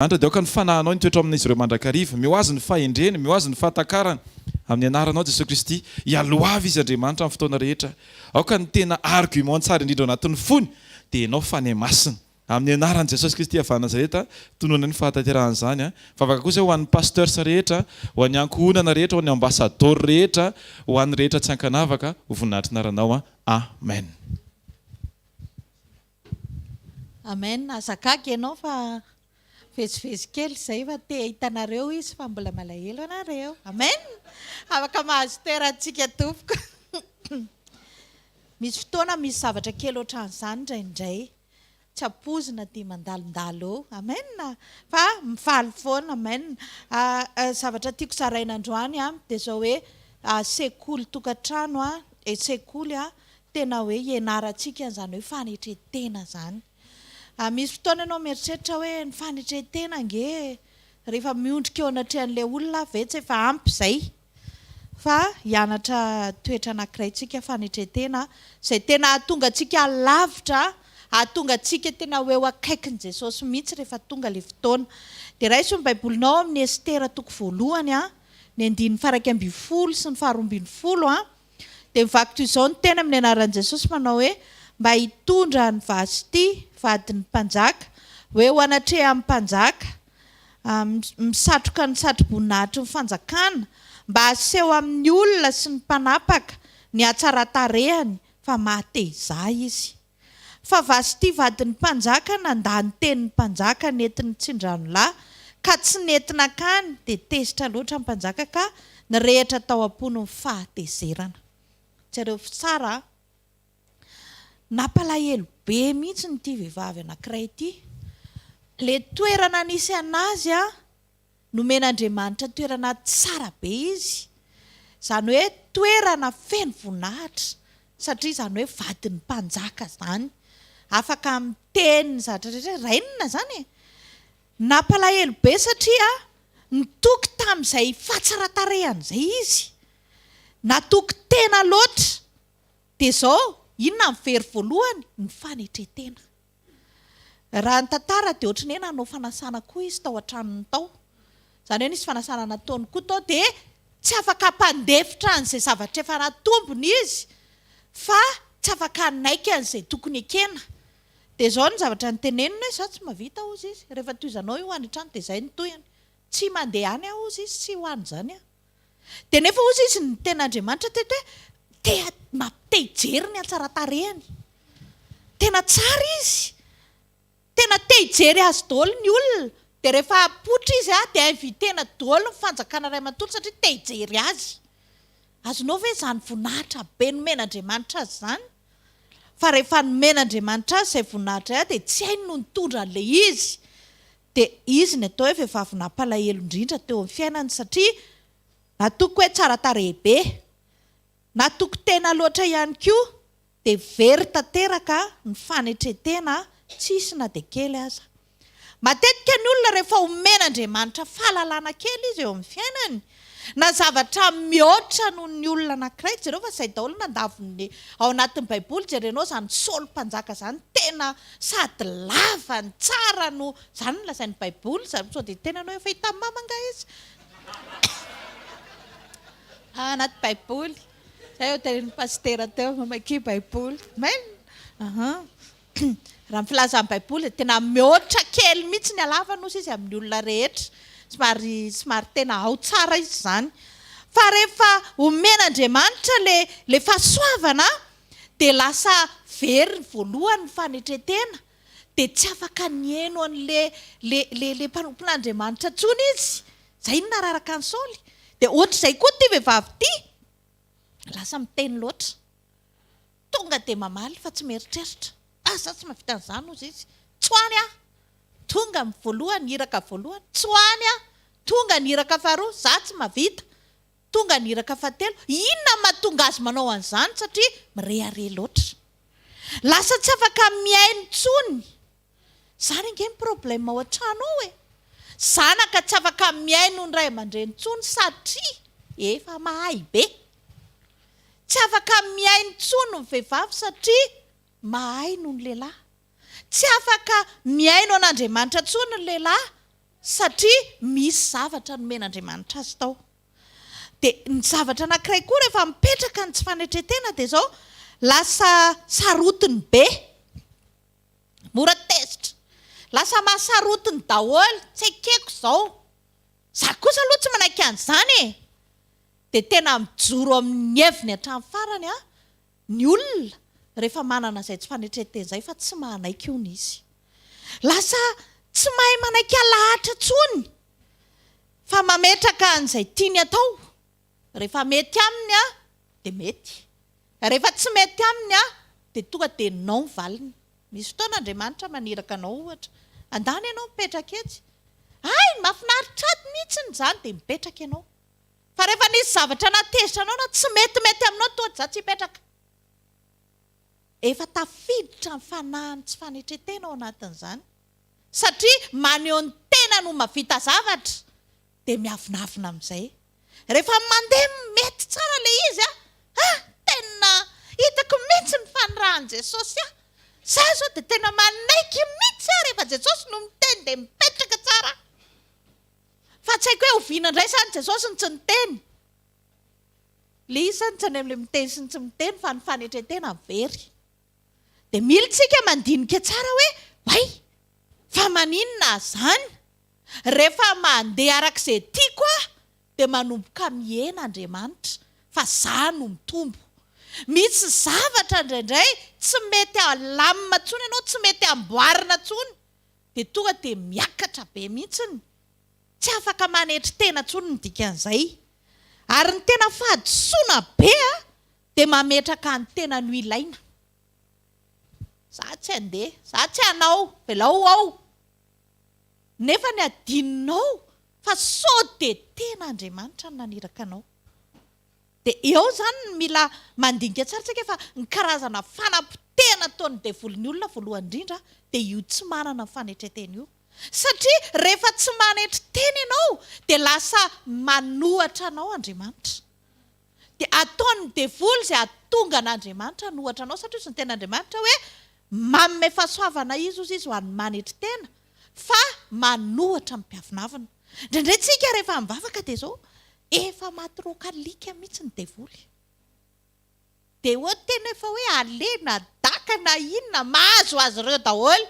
Andriamanitra, dia aoka ny Fanahinao hitoetra ao amin'izy ireo mandrakariva. Omeo azy ny fahendrena, omeo azy ny fahatakarana. Amin'ny Anaranao, Jesoa Kristy, ialoavy izy, Andriamanitra, amin'ny fotoana rehetra. Aoka ny tena argument tsara indrindra ao anatin'ny fony, dia Ianao, Fanahy Masina. Amin'ny Anaran'i Jesosy Kristy avy any Nazareta, tononay ny fahatanterahan'izany. Vavaka kosa ho an'ny pasteurs rehetra, ho an'ny ankohonana rehetra, ho an'ny ambassadors rehetra, ho an'ny rehetra tsy ankanavaka, ho voninahitry ny Anaranao. Amen. Amen, aza gaga ianao fa vezivezy kely izay fa te hahita anareo izy fa mbola malahelo anareo. Amen! Afaka mahazo toerantsika tompoko. Misy fotoana misy zavatra kely ohatran'izany indraindray tsy ampoizina dia mandalondalo eo. Amen! Fa mifaly foana. Amen! Zavatra tiako zaraina androany dia izao hoe sekoly tokantrano, sekoly Tena hoe ianarantsika an'izany hoe fanetren-tena izany. Misy fotoana ianao mieritreritra hoe ny fanetren-tena ange rehefa miondrika eo anatrehan'ilay olona aho ve tsy efa ampy izay? Fa hianatra toetra anankiray tsika fanetren-tena izay tena hahatonga antsika lavitra, hahatonga antsika tena ho eo akaikin'i Jesosy mihitsy rehefa tonga ilay fotoana. Dia raiso ny Baibolinao amin'ny Estera toko voalohany, ny andininy faha-11 sy ny faha-12. Dia mivaky toy izao ny teny amin'ny anaran'i Jesosy manao hoe, Mba hitondra an'i Vasty, vadin'ny mpanjaka, ho eo anatrehan'ny mpanjaka, misatroka ny satroboninahitry ny fanjakana, mba haseho amin'ny olona sy ny mpanapaka ny hatsaran-tarehany fa maha-te-hizaha izy. Fa Vasty vadin'ny mpanjaka nandà ny tenin'ny mpanjaka nentin'ny tsindranolahy, ka tsy nety nankany, dia tezitra loatra ny mpanjaka ka nirehitra tao am-pony ny fahatezerana. Jereo tsara a! Nampalahelo be mihitsy ity vehivavy anankiray ity. Ilay toerana nisy an'azy a! Nomen'Andriamanitra toerana tsara be izy, izany hoe toerana feno voninahitra, satria izany hoe vadin'ny mpanjaka izany. Afaka miteny ny zavatra rehetra hoe reine izany e! Nampalahelo be satria nitoky tamin'izay fahatsaran-tarehany izay izy. Natoky tena loatra. Dia izao, inona ny very voalohany? Ny fanetren-tena. Raha ny tantara dia ohatran'ny hoe nanao fanasana koa izy tao an-tranony tao. Izany hoe nisy fanasana nataony koa tao dia tsy afaka hampandefitra an'izay zavatra efa natombony izy fa tsy afaka hanaiky an'izay tokony ekena. Dia izao ny zavatra noteneniny hoe izaho tsy mahavita hozy izy, rehefa tohizanao io any an-trano dia izay no tohiny. Tsy mandeha any aho hozy izy, tsy ho any izany aho. Dia nefa hozy izy ny tenin'Andriamanitra teto hoe te mampite hijery ny hatsaran-tarehiny. Tena tsara izy. Tena te hijery azy daholo ny olona. Dia rehefa apoitra izy dia inviter-na daholo ny fanjakana iray manontolo satria te hijery azy. Azonao ve izany voninahitra be nomen'Andriamanitra azy izany? Fa rehefa nomen'Andriamanitra azy izay voninahitra izay dia tsy hainy no nitondra an'ilay izy. Dia izy ny atao hoe vehivavy nampalahelo indrindra teo amin'ny fiainany satria natoky hoe tsara tarehy be, natoky tena loatra ihany koa dia very tanteraka ny fanetren-tena tsisy na dia kely aza. Matetika ny olona rehefa omen'Andriamanitra fahalalana kely izy eo amin'ny fiainany na zavatra mihoatra noho ny olona anankiray, jereo fa izay daholo nandavon'ny ao anatin'ny baiboly, jerenao izany Saoly mpanjaka izany tena Sady lava ny tsara no zany no lazain'ny baiboly zany sao dia hiteny anao efa hitan'i mama angaha izy anaty baiboly zay eo tenenin'ny pasitera teo mamakia baiboly amen aha raha ny filazan'ny baiboly dia tena mihoatra kely mihitsy ny halavany hozy izy amin'ny olona rehetra somary somary tena ao tsara izy izany fa rehefa omen'Andriamanitra le le fahasoavana dia lasa very ny voalohany ny fanetren-tena, dia tsy afaka nihaino an'le le le le mpanompon'Andriamanitra intsony izy, izay no nararaka an'i Saoly. Dia ohatr'izay koa ity vehivavy ity, lasa miteny loatra, tonga dia mamaly fa tsy mieritreritra, ah za tsy mahavita an'izany hozy izy, tsy ho any aho, tonga ny voalohany, iraka voalohany, tsy ho any aho, tonga ny iraka faharoa, za tsy mahavita, Tonga ny iraka fahatelo. Inona no mahatonga azy manao an'izany? Satria mirehareha loatra. Lasa tsy afaka mihaino intsony. Izany ange ny problème ao an-trano ao e. Zanaka tsy afaka mihaino ny ray aman-dreny intsony satria efa mahay be. Tsy afaka mihaino intsony ny vehivavy satria mahay noho ny lehilahy. Tsy afaka mihaino an'Andriamanitra intsony ny lehilahy. Satria misy zavatra nomen'Andriamanitra azy tao. Dia ny zavatra anankiray koa rehefa mipetraka ny tsy fanetren-tena dia izao, lasa sarotiny be. Mora tezitra. Lasa mahasarotiny daholo, tsy ekeko izao. Za kosa aloha tsy manaiky an'izany e! Dia tena mijoro amin'ny heviny hatramin'ny farany an, ny olona rehefa manana izay tsy fanetren-tena izay fa tsy manaiky hono izy. Lasa tsy mahay manaiky alahatra intsony fa mametraka an'izay tiany atao. Rehefa mety aminy an, dia mety. Rehefa tsy mety aminy an, dia tonga dia non ny valiny. Misy fotoana Andriamanitra maniraka anao ohatra, andana ianao mipetraka etsy. Hay, mahafinaritra ahy mihitsiny izany dia mipetraka ianao. Fa rehefa nisy zavatra nahatezitra anao na tsy metimety aminao toa za tsy hipetraka. Efa tafiditra ny fanahin'ny tsy fanetren-tena ao anatin'izany. Satria maneho ny tenany ho mahavita zavatra dia miavonavona amin'izay. Rehefa mandeha mety tsara ilay izy an, ah tena hitako mihitsy ny fanirahan'i Jesosy ahy. Za izao dia tena manaiky mihitsy aho rehefa Jesosy no miteny dia mipetraka tsara aho. Fa tsy haiko hoe oviana indray izany Jesosy no tsy niteny. Ilay izy izany tsy any amin'ilay miteny sy ny tsy miteny fa ny fanetren-tena very. Dia mila isika mandinika tsara hoe way, fa maninona aho izany? Rehefa mandeha araka izay tiako aho dia manomboka mihena Andriamanitra fa za no mitombo. Misy zavatra indraindray tsy mety alamina intsony ianao, tsy mety amboarina intsony dia tonga dia miakatra be mihitsiny. Tsy afaka manetry tena intsony ny dikan'izay. Ary ny tena fahadisoana be dia mametraka ny tenany ho ilaina. Za tsy handeha, za tsy hanao, velao ho ao. Nefa ny adinonao fa sao dia tena Andriamanitra no naniraka anao. Dia eo izany no mila mandinika tsara tsika fa ny karazana fanapotehana ataon'ny devoly ny olona voalohany indrindra dia io tsy manana ny fanetren-tena io. Satria rehefa tsy manetry tena ianao dia lasa manohatra anao Andriamanitra. Dia ataon'ny devoly izay hahatonga an'Andriamanitra hanohatra anao satria hozy ny tenin'Andriamanitra hoe manome fahasoavana izy hozy izy ho an'ny manetry tena fa manohatra ny mpiavonavona. Indraindray tsika rehefa mivavaka dia izao, efa maty roaka alika mihitsy ny devoly. Dia hoe tena efa hoe aleha na daka na inona, mahazo azy ireo daholo.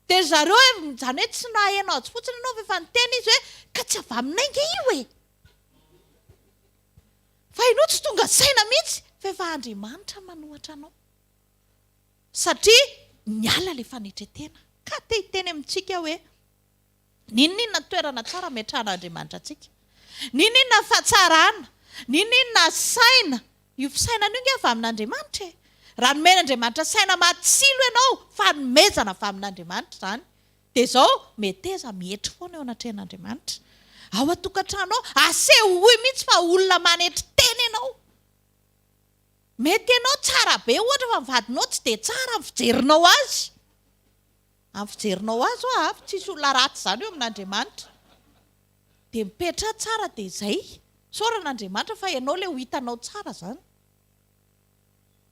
Dia ry zareo ev, izany hoe tsy naheno azy fotsiny ianao fa efa niteny izy hoe ka tsy avy aminay nge io e! Fa ianao tsy tonga saina mihitsy fa efa Andriamanitra manohatra anao. Satria niala ilay fanetren-tena. Ka te hiteny amintsika hoe, n'inon'inona toerana tsara ametrahan'Andriamanitra antsika, n'inon'inona fahatsarana, n'inon'inona saina, io fisainana io nge avy amin'Andriamanitra e! Raha nomen'Andriamanitra saina matsilo ianao, fanomezana avy amin'Andriamanitra izany. Dia izao, meteza mietry foana eo anatrehan'Andriamanitra. Ao an-tokantrano ao, asehoy mihitsy fa olona manetry tena ianao. Mety ianao tsara be ohatra fa ny vadinao tsy dia tsara amin'ny fijerinao azy. Amin'ny fijerinao azy hoa, tsisy olona ratsy izany eo amin'Andriamanitra. Dia mipetraha tsara dia izay. Isaorana Andriamanitra fa ianao ilay ho hitanao tsara izany.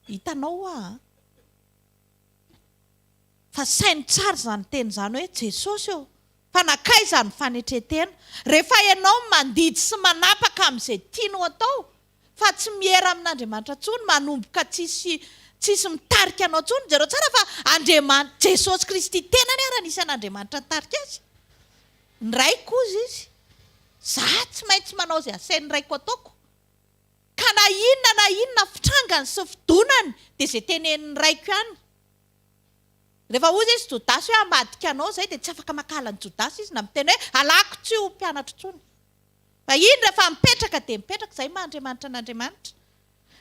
Hitanao hoa an. Fa saino tsara izany teny izany hoe Jesosy ô, fa nankaiza ny fanetren-tena? Rehefa ianao mandidy sy manapaka amin'izay tianao atao, fa tsy miera amin'Andriamanitra intsony, manomboka tsisy tsisy mitarika anao intsony, jereo tsara fa Andriamanitra, Jesosy Kristy tenany ara nisy an'Andriamanitra nitarika azy. Ny Raiko hozy izy, za tsy maintsy manao izay asain'ny Raiko ataoko. Ka na inona na inona fitrangany sy fidonany dia izay tenenin'ny Raiko ihany. Rehefa hozy izy Jodasy hoe hamadika anao izay dia tsy afaka mankahala an'i Jodasy izy na miteny hoe alako tsy ho mpianatro intsony. Fa iny rehefa mipetraka dia mipetraka, izay maha Andriamanitra an'Andriamanitra.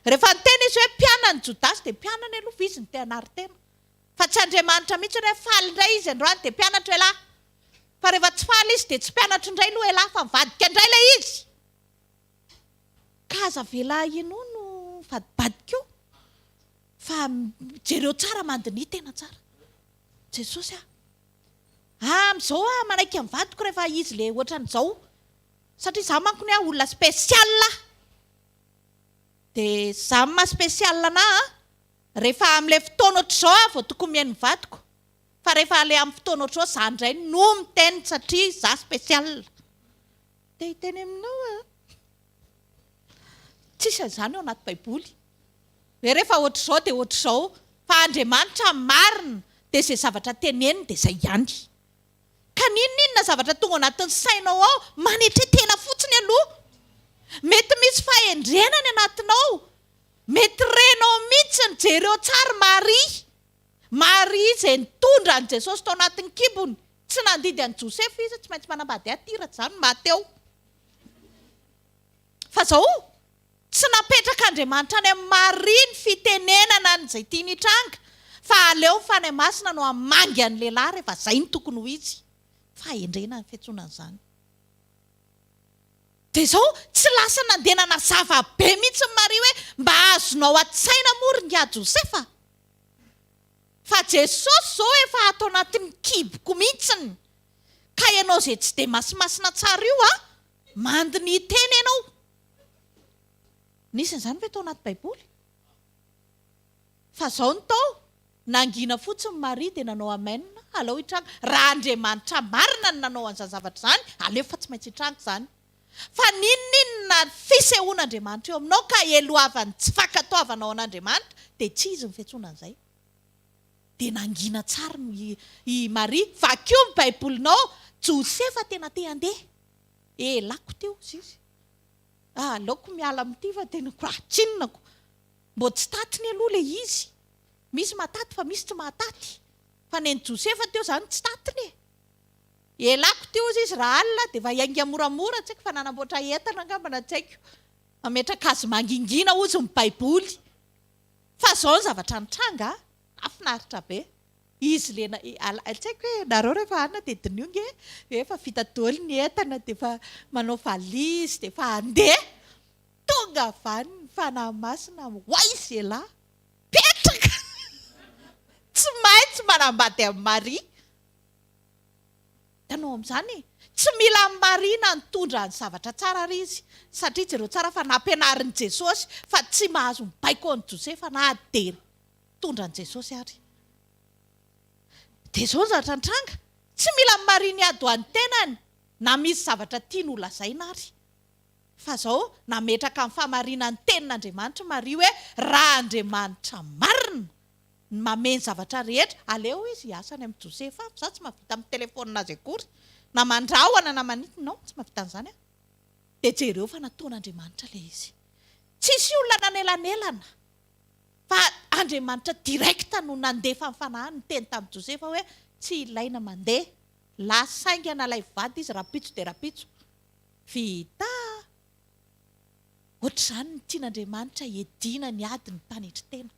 Rehefa niteny izy hoe mpianany Jodasy dia mpianany aloha fa izy no te hanary tena. Fa tsy Andriamanitra mihitsy hoe faly indray izy androany dia mpianatro elah. Fa rehefa tsy faly izy dia tsy mpianatro indray aloha elah fa mivadika indray ilay izy. Ka aza avela hinoa no vadibadika eo fa jereo tsara mandiniha tena tsara. Jesosy ah. Ah amizao aho manaiky ny vadiko rehefa izy le ohatran'izao satria za manko ny ahy olona spécial aho. De za maha spécial anah an, rehefa amle fotoana ohatr'izao aho vao tokony mihaino ny vadiko. Fa rehefa le amin'ny fotoana ohatr'izao za indray no miteny satria za spécial. Te hiteny aminao aho. Tsisy an'izany ao anaty baiboly. Hoe rehefa ohatr'izao dia ohatr'izao. Fa Andriamanitra marina dia izay zavatra teneniny dia izay ihany. Ka n'inon'inona zavatra tonga ao anatin'ny sainao ao, manetre tena fotsiny aloha. Mety misy fahendrena any anatinao. Mety renao mihitsy, jereo tsara Maria. Maria izay nitondra an'i Jesosy tao anatin'ny kibony. Tsy nandidy an'i Josefa izy, tsy maintsy manambady ahy ity raha tsy izany maty eo. Fa izao, tsy napetrak'Andriamanitra any amin'i Maria ny fitenenana an'izay tiany hitranga, fa aleo ny Fanahy Masina no hamangy an'ny lehilahy rehefa izay no tokony ho izy. Fahendrena ny fiantsoana an'izany. Dia izao, tsy lasa nandeha nanazava be mihitsy Maria hoe mba azonao an-tsaina moa ry ingahy Josefa? Fa Jesosy izao efa ato anatin'ny kiboko mihitsiny. Ka ianao izay tsy dia masimasina tsara io an, mandiniha tena ianao. Nisy an'izany ve tao anaty Baiboly? Fa izao no tao, nangina fotsiny Maria dia nanao amen, alao hitranga. Raha Andriamanitra marina no nanao an'izany zavatra izany, aleo fa tsy maintsy hitranga izany. Fa n'inon'inona fisehoan'Andriamanitra eo aminao ka eloavan'ny tsy fankatoavanao an'Andriamanitra dia tsy izy ny fiantsoana an'izay. Dia nangina tsara i Maria. Vakio ny Baibolinao, Josefa tena te handeha. Elako teo hozy izy. Aleoko miala amin'ity fa tena tsinonako. Mbô tsy tatiny aloha ilay izy. Misy mahataty fa misy tsy mahataty. Fa nen'i Josefa teo izany tsy tatiny e. Elako teo hozy izy raha alina dia efa hiainga moramora, tsy haiko fa nanamboatra entana angamba na tsy haiko. Mametraka azy mangingina hozy ny baiboly. Fa izao ny zavatra nitranga a, nahafinaritra be. Izy le na, tsy haiko hoe nareo rehefa hanina dia diniho nge, hoe efa vita daholo ny entana dia efa manao valizy dia efa handeha. Tonga avy any ny Fanahy Masina ho aiza ialahy? Petraka! Tsy maintsy manambady an'i Maria. Hitanao amin'izany e? Tsy mila an'i Maria na nitondra ny zavatra tsara ary izy, satria jereo tsara fa nampianarin'i Jesosy fa tsy mahazo mibaiko an'i Josefa na dia nitondra an'i Jesosy ary. Dia izao ny zavatra nitranga, tsy mila an'i Maria niady ho an'ny tenany na misy zavatra tiany holazaina ary. Fa izao, nametraka ny fahamarinan'ny tenin'Andriamanitra i Maria hoe raha Andriamanitra marina, ny mamehy ny zavatra rehetra, aleo izy hiasa any amin'i Josefa any, fa za tsy mahavita mi-telephone azy akory, na mandrahona na manitona, non, tsy mahavita an'izany aho. Dia jereo fa nataon'Andriamanitra ilay izy. Tsisy olona nanelanelana, fa Andriamanitra direct no nandefa ny fanahiny niteny tamin'i Josefa hoe tsy ilaina mandeha, lasa haingana ilay vady izy rahampitso dia rahampitso. Vita! Ohatr'izany ny tian'Andriamanitra hiadiana ny adin'ny mpanetry tena.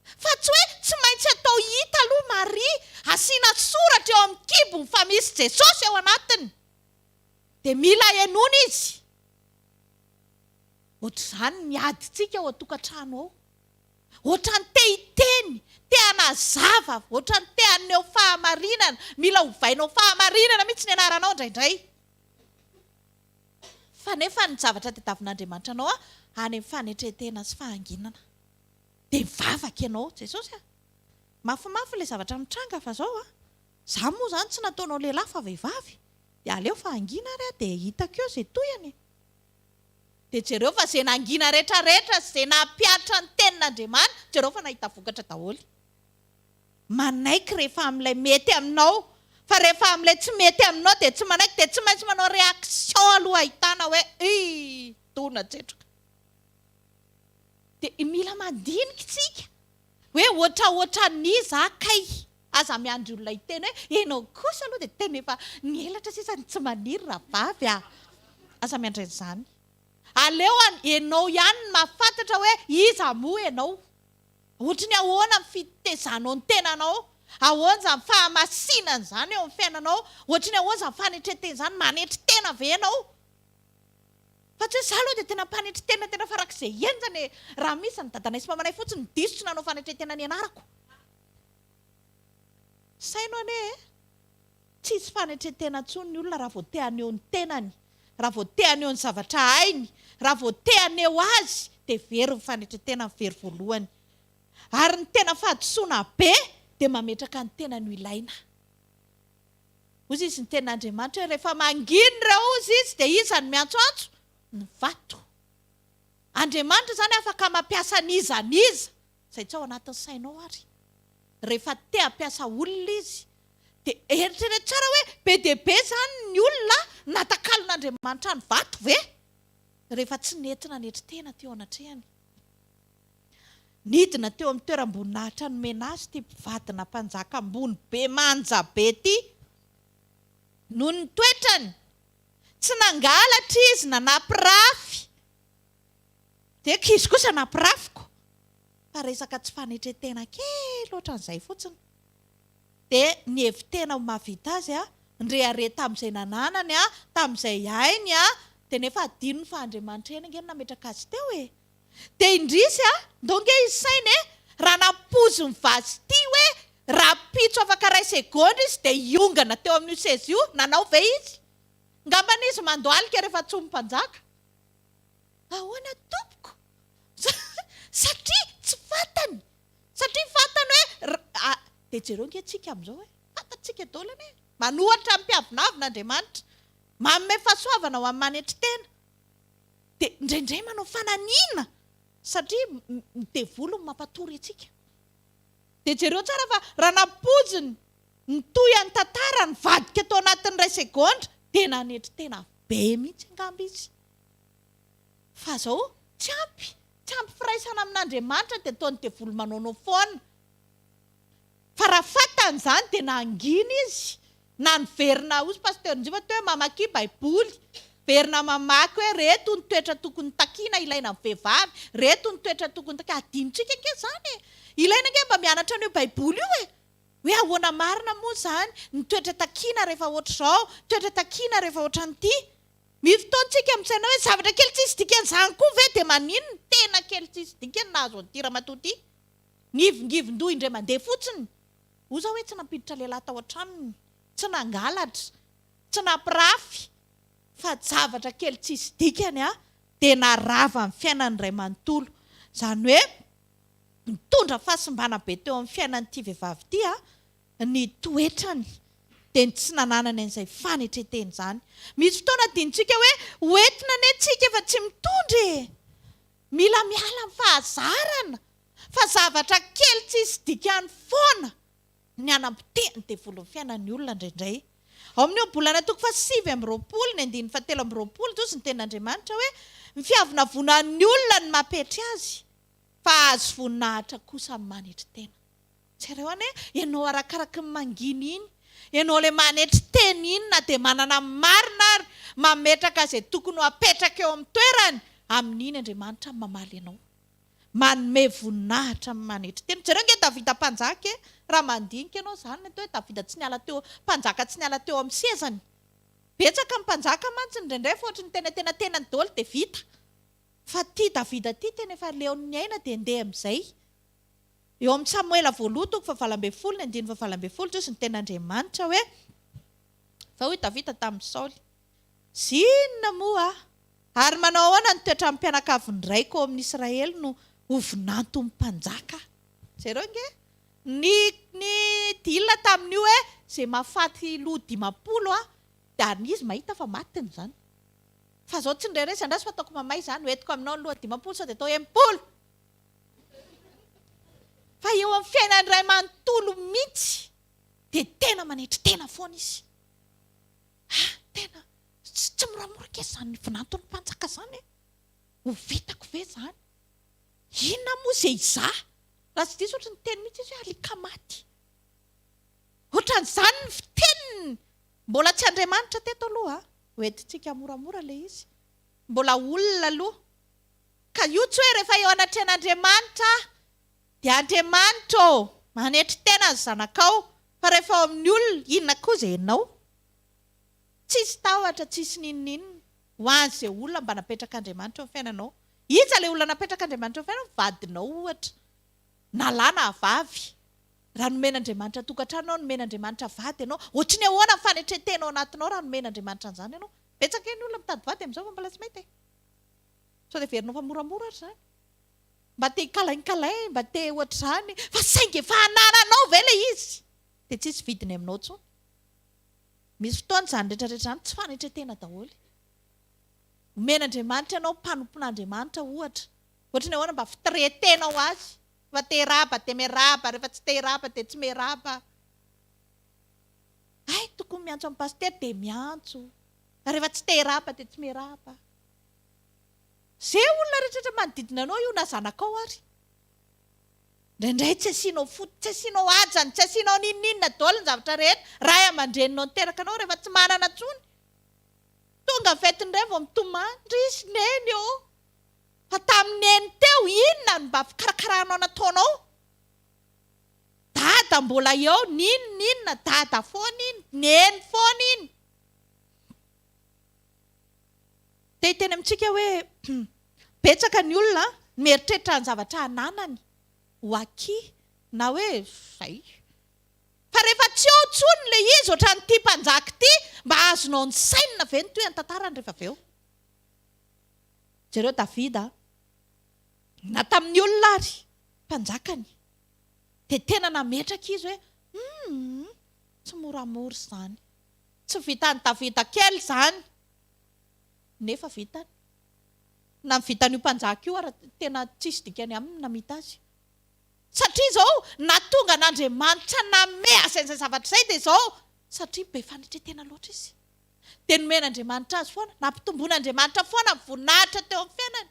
Fa tsy hoe tsy maintsy atao hita aloha Maria, asiana soratra eo amin'ny kibony fa misy Jesosy ao anatiny. Dia mila henoina izy. Ohatr'izany ny adintsika ao an-tokantrano ao. Ohatran'ny te hiteny, te hanazava, ohatran'ny te haneho fahamarinana, mila ovainao fahamarinana mihitsy ny anaranao indraindray. Fa nefa ny zavatra tadiavin'Andriamanitra anao any amin'ny fanetren-tena sy fahanginana. Dia mivavaka ianao, Jesosy a! Mafimafy ilay zavatra mitranga fa zao a! Za moa zany tsy nataonao lehilahy fa vehivavy, dia aleo fa hangina ary aho dia hitako eo izay tohiny e! Dia jereo fa izay nangina retraretra sy izay nampihatra ny tenin'Andriamanitra, jereo fa nahita vokatra daholo. Manaiky rehefa amin'ilay mety aminao, fa rehefa amin'ilay tsy mety aminao dia tsy manaiky, dia tsy maintsy manao réaction aloha ahitana hoe ii dona tsetroka. Dia mila mandinika isika hoe ohatraohatran'iza aho kay? Aza miandry olona hiteny hoe ianao kosa aloha dia tena efa ny elatra sisa no tsy maniry rahavavy a! Aza miandry an'izany. Aleo an, ianao ihany no mahafantatra hoe iza moa ianao. Ohatry ny ahoana ny fitezanao ny tenanao? Ahoana izany fahamasinana izany eo amin'ny fiainanao? Ohatry ny ahoana izany fanetren-tena izany? Manetry tena ve ianao? Fa tsy hoe za aloha dia tena mpanetry tena tena farak'izay henjana e! Raha misy ny dadanay sy mamanay fotsiny diso tsy nanao fanetren-tena nianarako. Saino anie e! Tsisy fanetren-tena intsony ny olona raha vao te haneho ny tenany, raha vao te haneho ny zavatra hainy, raha vao te haneho azy dia very ny fanetren-tena, very voalohany. Ary ny tena fahadisoana be. Dia mametraka ny tenany ho ilaina. Hozy izy ny tenin'Andriamanitra hoe rehefa mangina ireo hozy izy dia iza no miantsoantso? Ny vato. Andriamanitra izany afaka mampiasa an'iza n'iza, izay tsy ao anatin'ny sainao ary. Rehefa te hampiasa olona izy dia eritrereto tsara hoe be dia be izany ny olona natakalon'Andriamanitra ny vato ve? Rehefa tsy nety nanetry tena teo anatrehany. Nidina teo amin'ny toeram-boninahitra nomena azy ity mpivadina mpanjaka ambony be manja be ity. Noho ny toetrany, tsy nangalatra izy na nampirafy. Dia izy kosa nampirafiko. Fa resaka tsy fanetren-tena kely ohatran'izay fotsiny. Dia nihevi-tena ho mahavita azy, nirehareha tamin'izay nananany, tamin'izay hainy, dia nefa hadinony fa Andriamanitra ihany ange no nametraka azy teo e! Dia indrisy a! Ndao nge hisaina e! Raha nampoizin'i Vasty hoe rahampitso afaka iray segondra izy dia hiongana teo amin'io seza io, nanao ve izy? Ngambany izy mandohalika rehefa antsoin'ny mpanjaka. Ahoana tompoko? Satria tsy fantany! Satria fantany hoe dia jereo nge tsika amin'izao e! Fantatsika daholo anie! Manohatra ny mpiavonavona Andriamanitra. Manome fahasoavana ho an'ny manetry tena. Dia indraindray manao fananiana satria ny devoly no mampatory antsika. Dia jereo tsara fa raha nampoiziny nitohy an'ny tantara nivadika tao anatin'ny iray segondra dia nanetry tena be mihitsy angamba izy. Fa zao tsy ampy, tsy ampy firaisana amin'Andriamanitra dia ataon'ny devoly manaonao foana. Fa raha fantany izany dia nangina izy, na niverina, hozy Pasteur Njiva teo hoe mamakia baiboly, verina mamaky hoe reto ny toetra tokony takiana ilaina amin'ny vehivavy, reto ny toetra tokony takiana, adinontsika ange izany e! Ilaina ange mba mianatra an'io baiboly io e! Hoe ahoana marina moa izany ny toetra takiana rehefa ohatr'izao, toetra takiana rehefa ohatran'ity. Misy fotoana tsika misaina hoe zavatra kely tsisy dikany izany koa ve dia maninona? Tena kely tsisy dikany nahazo an'ity ramatoa ity. Nivingivin-doha indray mandeha fotsiny. Hoy za hoe tsy nampiditra lehilahy tao an-tranony, tsy nangalatra, tsy nampirafy, fa zavatra kely tsisy dikany dia narava ny fiainany iray manontolo. Izany hoe nitondra fahasimbana be teo amin'ny fiainan'ity vehivavy ity ny toetrany, dia ny tsy nananany an'izay fanetren-tena izany. Misy fotoana adinontsika hoe hoentina anie tsika fa tsy mitondra e! Mila miala amin'ny fahazarana fa zavatra kely tsisy dikany foana ny hanampotehan'ny devoly ny fiainan'ny olona indraindray. Ao amin'ny Ohabolana toko faha-29 ny andininy faha-23 toa ny tenin'Andriamanitra hoe, Ny fiavonavonan'ny olona no mampetry azy, fa hahazo voninahitra kosa ny manetry tena. Jereo anie, ianao arakaraky ny mangina iny, ianao ilay manetry tena iny na dia manana ny marina ary, mametraka izay tokony ho apetraka eo amin'ny toerany, amin'iny Andriamanitra no mamaly anao. Manome voninahitra ny manetry tena. Jereo ange Davida mpanjaka e, raha mandinika ianao izany ny atao hoe Davida tsy niala teo, mpanjaka tsy niala teo amin'ny sezany. Betsaka ny mpanjaka mantsy indraindray fa ohatry ny tena tenatenany daholo dia vita. Fa ity Davida ity tena efa leon'ny aina dia ndeha amin'izay. Eo amin'ny Samoela voalohany toko fahavalo ambin'ny folo ny andininy fahavalo ambin'ny folo dia hoy ny tenin'Andriamanitra hoe, Fa hoy Davida tamin'i Saoly, Zinona moa aho, ary manao ahoana ny toetran'ny mpianakavin'ny raiko ao amin'ny Israely no ho vinanton'ny mpanjaka? Jereo ange ny ny deal tamin'io hoe izay mahafaty loha 50 aho dia ary izy mahita fa matiny izany. Fa izao tsy indray resy andraso fa ataoko mamay izany, hoentiko aminao ny loha 50 sao dia atao 60. Fa eo amin'ny fiainany iray manontolo mihitsy dia tena manetry tena foana izy. Ah, tena tsy moramora kely izany vinanton'ny mpanjaka izany e. Ho vitako ve izany? Inona moa izay izaho? Raha tsy diso ohatry ny niteny mihitsy izy hoe alika maty. Ohatran'izany ny fiteniny. Mbola tsy Andriamanitra teto aloha. Hoentintsika moramora ilay izy. Mbola olona aloha. Ka io tsy hoe rehefa eo anatrehan'Andriamanitra aho dia Andriamanitra ô, manetry tena ny zanakao, fa rehefa ao amin'ny olona, inona koa izay ianao? Tsisy tahotra, tsisy n'inon'inona ho an'izay olona mba napetrak'Andriamanitra eo amin'ny fiainanao. Iza ilay olona napetrak'Andriamanitra eo amin'ny fiainanao? Vadinao ohatra, na lahy na vavy. Raha nomen'Andriamanitra tokantrano ianao, nomen'Andriamanitra vady ianao, ohatry ny ahoana ny fanetren-tena ao anatinao raha nomen'Andriamanitra an'izany ianao? Betsaka anie ny olona mitady vady amin'izao fa mbola tsy mahita e! Sao dia heverinao fa moramora ary izany? Mba te hi-câlin-câlin, mba te ohatr'izany, fa saingy efa anananao ve ilay izy? Dia tsisy vidiny aminao intsony. Misy fotoana izany rehetra rehetra izany tsy fanetren-tena daholo. Omen'Andriamanitra ianao mpanompon'Andriamanitra ohatra. Ohatry ny ahoana mba fi-traiter-nao azy? Rehefa te hiraba dia miarahaba, rehefa tsy te hiraba dia tsy miarahaba. Hay, tokony miantso an'i Pasitera dia miantso. Rehefa tsy te hiraba dia tsy miarahaba. Ze olona rehetra manodidina anao io na zanakao ary. Indraindray tsy asianao fo, tsy asianao hajany, tsy asianao n'inon'inona daholo ny zavatra rehetra. Ray aman-dreninao niteraka anao rehefa tsy manana intsony. Tonga ny fetiny indray vao mitomany, ndrisy neny ô! Fa tamin'ny neny teo inona no mba fikarakaranao nataonao? Dada mbola eo, n'inon'inona, dada foana iny, neny foana iny. Te hiteny amintsika hoe betsaka ny olona mieritreritra ny zavatra ananany ho acquis na hoe zay. Fa rehefa tsy eo intsony ilay izy ohatran'ity mpanjaka ity, mba azonao nisainina ve ny tohin'ny tantarany rehefa avy eo? Jereo Davida na tamin'ny olona ary mpanjakany dia tena nametraka izy hoe humm tsy moramora izany. Tsy vitan'i Davida kely izany, nefa vitany. Na ny vitan'io mpanjaka io ara tena tsisy dikany aminy ny namita azy. Satria izao, nahatonga an'Andriamanitra nanome azy an'izay zavatra izay dia izao, satria be fanetren-tena loatra izy. Dia nomen'Andriamanitra azy foana, nampitomboin'Andriamanitra foana ny voninahitra teo amin'ny fiainany.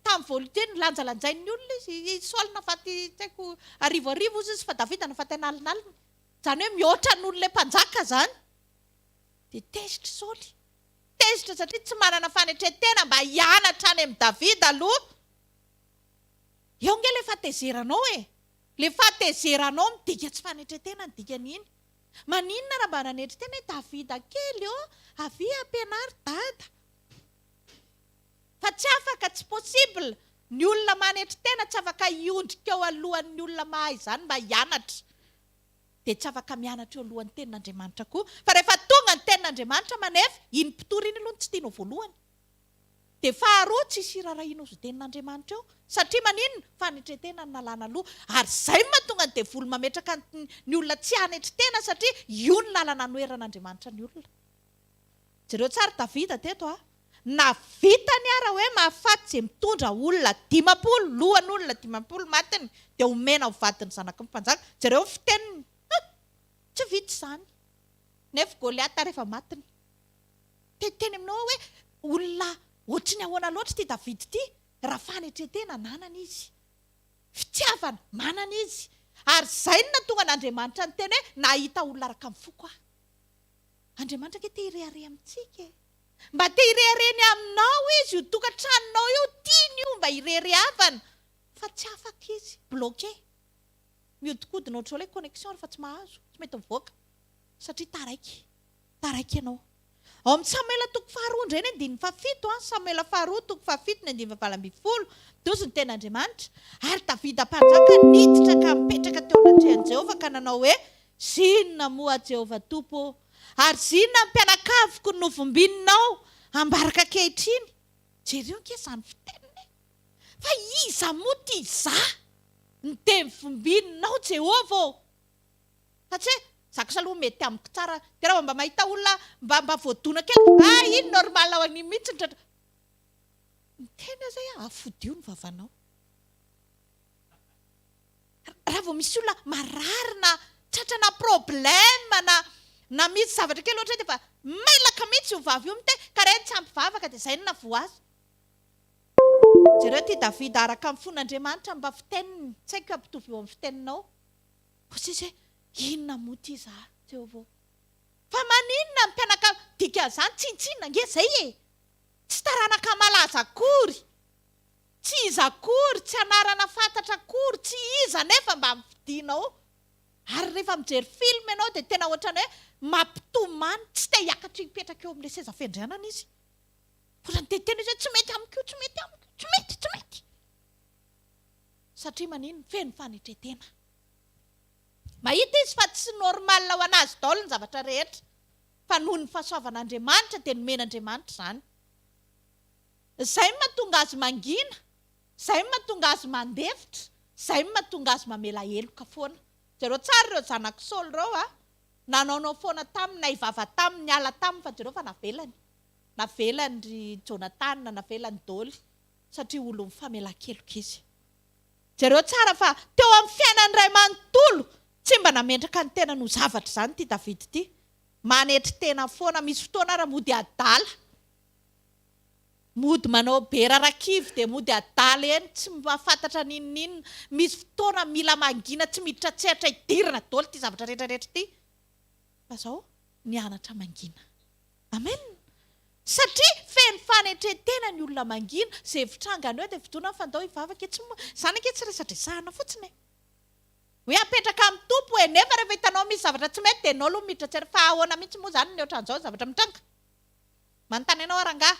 Tamin'ny voalohany teny, nolanjalanjain'ny olona izy. I Saoly nahafaty tsy haiko arivoarivo hozy izy, fa Davida nahafaty an'alinaliny. Izany hoe mihoatra noho ilay mpanjaka izany. Dia tezitra i Saoly. Tezitra satria tsy manana fanetren-tena mba hianatra any amin'i Davida aloha. Eo ange ilay fahatezeranao e! Ilay fahatezeranao midika tsy fanetren-tena ny dikan'iny. Maninona raha mba nanetry tena hoe Davida kely ô, avia ampianaro dada. Fa tsy afaka, tsy possible, ny olona manetry tena tsy afaka hiondrika eo alohan'ny olona mahay izany mba hianatra. Dia tsy afaka mianatra eo alohan'ny tenin'Andriamanitra koa. Fa rehefa tonga ny tenin'Andriamanitra manefa, iny mpitory iny aloha no tsy tianao voalohany. Dia faharoa, tsisy hiraharahianao izao tenin'Andriamanitra eo. Satria maninona? Fanetren-tena no nalana aloha. Ary izay no mahatonga ny devoly mametraka ny olona tsy hanetry tena satria io ny lalana anoheran'Andriamanitra ny olona. Jereo tsara Davida teto a! Na vitany ara hoe mahafaty ze mitondra olona 50, lohan'olona 50 matiny dia omena ho vadin'ny zanaky ny mpanjaka. Jereo ny fiteniny. Huh! Tsy vita izany. Nefa Goliata rehefa matiny. Te hiteny aminao aho hoe olona ohatry ny ahoana loatra ity Davida ity raha fanetren-tena ananany izy. Fitiavana manana izy. Ary izay no nahatonga an'Andriamanitra niteny hoe nahita olona araka ny foko aho. Andriamanitra ange te hirehareha amintsika e! Mba te hirehareha ny aminao izy, io tokantranonao io tiany io mba hireharehavana fa tsy afaka izy, bloqué. Mihodinkodina ohatr'izao ilay connexion rehefa tsy mahazo, tsy mety mivoaka satria taraiky, taraiky ianao. Ao amin'ny Samoela toko faharoa indray ny andininy fahafito an, Samoela faharoa toko fahafito ny andininy fahavalo 18, dia hozy ny tenin'Andriamanitra, Ary Davida mpanjaka niditra ka nipetraka teo anatrehan'i Jehovah ka nanao hoe, Zinona moa Jehovah Tompo ô? Ary zinona ny mpianakaviko no novombininao ambaraka ankehitriny? Jereo ange izany fiteniny e! Fa iza moa ity izaho no dia novombininao Jehovah ô? Fa tsy hoe, za kosa aloha mety amiko tsara, dia raha vao mba mahita olona mba mba voadona kely, ah iny normal ao an'iny mihitsy ny tratra. Miteny aho izay ah, afodio ny vavanao. Raha vao misy olona marary na tratrana problème na na misy zavatra kely ohatra hoe dia efa mailaka mihitsy io vava io miteny ka ireny tsy ampy vavaka dia izay no nahavoa azy. Jereo ity Davida araka ny fon'Andriamanitra mba fiteniny, tsy haiko hampitovy eo amin'ny fiteninao. Hoy izy hoe, inona moa ity izaho Jehovah ô? Fa maninona ny mpianakavy, dikan'izany tsinontsinona ange izay e! Tsy taranaka malaza akory. Tsy iza akory, tsy anarana fantatra akory, tsy iza anefa mba nofidinao. Ary rehefa mijery film ianao dia tena ohatran'ny hoe mampitomany, tsy te hiakatra hipetraka eo amin'ilay seza fiandrianana izy. Ohatran'ny te hiteny izy hoe tsy mety amiko io, tsy mety amiko io, tsy mety, tsy mety. Satria maninona? Feno fanetren-tena. Mahita izy fa tsy normal ho an'azy daholo ny zavatra rehetra, fa noho ny fahasoavan'Andriamanitra dia nomen'Andriamanitra izany. Izay no mahatonga azy mangina. Izay no mahatonga azy mandefitra, izay no mahatonga azy mamela heloka foana. Jereo tsara ireo zanak'i Saoly ireo a! Nanaonao foana taminy, nahivava taminy, niala taminy fa jereo fa navelany. Navelany ry Jonatana, navelany doly satria olon'ny famelan-keloka izy. Jereo tsara fa teo amin'ny fiainany iray manontolo, tsy mba nametraka ny tenany ho zavatra izany ity Davida ity. Manetry tena foana, misy fotoana ara mody adala. Mody manao be rarakivy dia mody adala eny, tsy mahafantatra n'inon'inona. Misy fotoana mila mangina tsy miditra an-tsehatra hidirana daholo ity zavatra rehetra rehetra ity. Fa zao, nianatra mangina. Amen! Satria feno fanetren-tena ny olona mangina, izay fitrangany eo dia fidonany fa ndao hivavaka e, tsy izany ange tsy resadresahana fotsiny e. Hoe apetraka amin'ny Tompo e, nefa rehefa hitanao misy zavatra tsy mety dia enao aloha miditra an-tsehatra, fa ahoana mihitsy moa izany ny ohatran'izao ny zavatra mitranga? Manontany anao aho rangaha.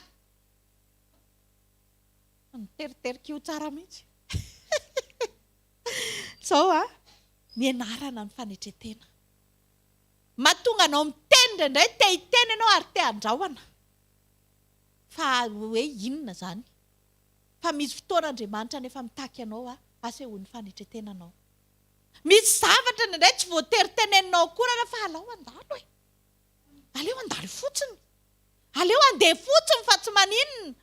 Niteriterika io tsara mihitsy. Izao a, nianarana ny fanetren-tena. Mahatonga anao miteny indraindray, te hiteny ianao ary te handrahona. Fa hoe inona izany? Fa misy fotoana Andriamanitra anefa mitaky anao asehoy ny fanetren-tenanao. Misy zavatra indraindray tsy voatery teneninao akory ary fa alao handalo e. Aleo handalo fotsiny. Aleo handeha fotsiny fa tsy maninona.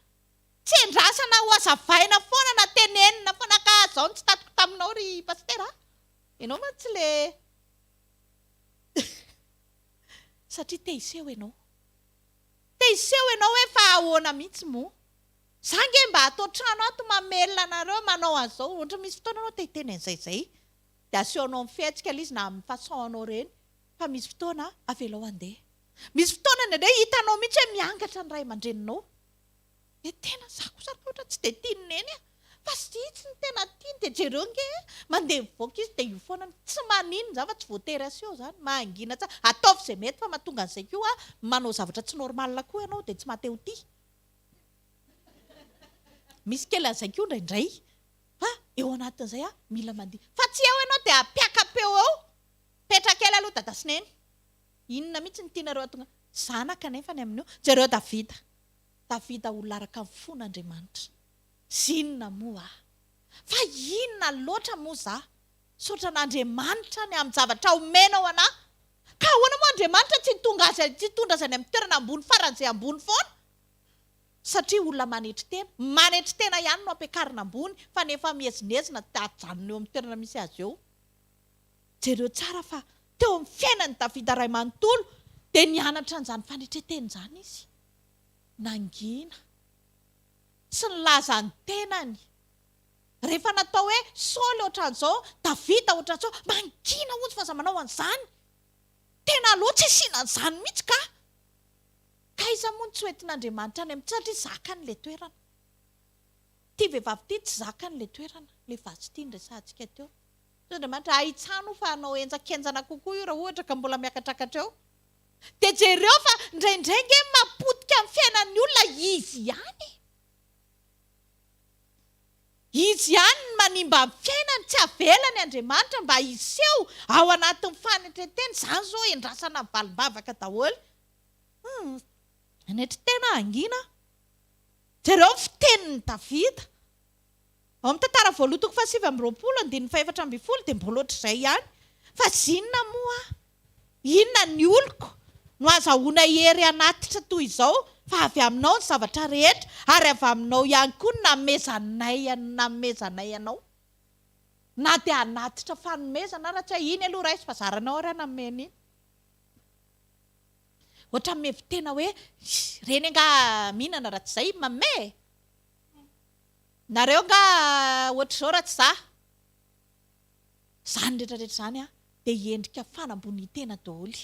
Tsy endrasana ho hazavaina foana na tenenina foana ka zao no tsy tatiko taminao ry Pasitera a! Ianao mantsy le satria te hiseho ianao. Te hiseho ianao hoe fa ahoana mihitsy moa? Za nge mba ato an-trano ato mamelona anareo manao an'izao, ohatra misy fotoana ianao te hiteny an'izay izay dia asehonao amin'ny fihetsika ilay izy na amin'ny façon anao ireny fa misy fotoana avelao handeha. Misy fotoana indraindray hitanao mihitsy hoe miangatra ny ray aman-dreninao. Dia tena za kosa aloha ohatra tsy dia tian'i Neny a! Fa zy tsy ny tena tiany dia jereo nge e! Mandeha mivoaka izy dia io foana no tsy maninona zany fa tsy voatery aseho zany, mangina tsara, ataovy izay mety fa mahatonga an'izay koa manao zavatra tsy normal koa ianao dia tsy maha te ho tia. Misy kely an'izay koa indraindray fa eo anatin'izay a mila mandihy fa tsy eo ianao dia ampiaka-peo eo, petraka kely aloha dada sy neny, inona mihitsy no tianareo hahatonga, zanaka anefa ny amin'io, jereo Davida. Davida olona araka ny fon'Andriamanitra. Zinona moa aho? Fa inona loatra moa za? Misaotra an'Andriamanitra ny amin'ny zavatra omenao anah. Ka ahoana moa Andriamanitra tsy hitonga azy tsy hitondra azy any amin'ny toerana ambony faran'izay ambony foana? Satria olona manetry tena. Manetry tena ihany no ampiakarina ambony fa ny efa miezinezina ajanona eo amin'ny toerana misy azy eo. Jereo tsara fa teo amin'ny fiainan'i Davida ray manontolo dia nianatra an'izany fanetren-tena izany izy. Nangina. Tsy nilaza ny tenany. Rehefa natao hoe Saoly ohatran'izao, Davida ohatran'izao, mangina hozy fa aza manao an'izany. Tena aleo tsy asiana an'izany mihitsy ka. K'aiza moa no tsy hoentin'Andriamanitra any amin'ny satria zakany ilay toerana. Ity vehivavy ity tsy zakany ilay toerana, ilay Vasty niresahantsika teo. Hoy Andriamanitra, ahitsano fa hanao henjakenjana kokoa io raha ohatra ka mbola miakatrakatra eo. Dia jereo fa indraindray nge mapotika ny fiainan'ny olona izy ihany e! Izy ihany no manimba ny fiainany, tsy avelany Andriamanitra mba hiseho ao anatin'ny fanetren-tena, izany izao endrasana ny valim-bavaka daholo. Hum, hanetry tena hangina. Jereo ny fitenin'i Davida. Ao amin'ny Tantara voalohany toko faha-29 andininy faha-14 dia mbola ohatr'izay ihany. Fa zinona moa Inona ny oloko no azahoana hery hanatitra toy izao fa avy aminao ny zavatra rehetra ary avy aminao ihany koa no nanomezanay nanomezanay anao. Na dia hanatitra fanomezana ara tsy hay, iny aloha raiso fa zaranao ary aho nanome an'iny. Ohatran'ny mihevi-tena hoe ireny angaha mihinana raha tsy izay manome e! Nareo angaha ohatr'izao raha tsy za? Izany rehetra rehetra izany dia endrika fanambonian-tena daholo.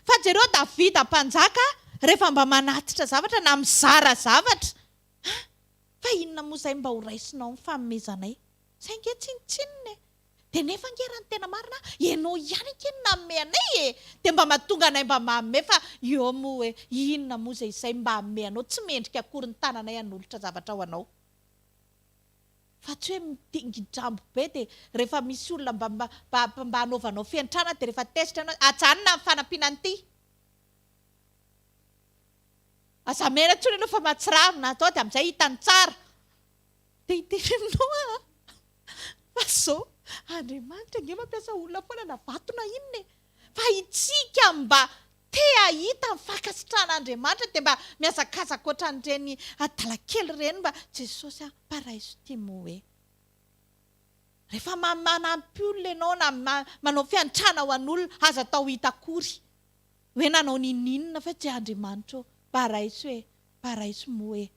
Fa jereo Davida mpanjaka rehefa mba manatitra zavatra na mizara zavatra, ah, fa inona moa izay mba ho raisinao ny fanomezanay? Izay ange tsinontsinona e! Dia nefa ange raha ny tena marina, ianao ihany ange no nanome anay e! Dia mba mahatonga anay mba manome fa eo moa hoe inona moa izay izay mba hanome anao, tsy mendrika akory ny tananay hanolotra zavatra ho anao. Fa tsy hoe midingidrambo be dia rehefa misy olona mba mba mba hanaovanao fiantrana dia rehefa tezitra ianao, ajanona ny fanampiana an'ity. Aza mena intsony ianao fa mahatsiravina atao dia amin'izay hitany tsara. Te hiteny aminao aho an! Fa zao, Andriamanitra ange mampiasa olona foana na vato na inona e! Fa itsika mba te hahita ny fankasitrahan'Andriamanitra dia mba mihazakazaka ohatran'ireny adala kely ireny mba Jesosy a, mba raiso ity moe. Rehefa manampy olona ianao na manao fiantrana ho an'olona, aza atao hita akory hoe nanao n'inon'inona fa tsy Andriamanitra ô, mba raiso e, mba raiso moe.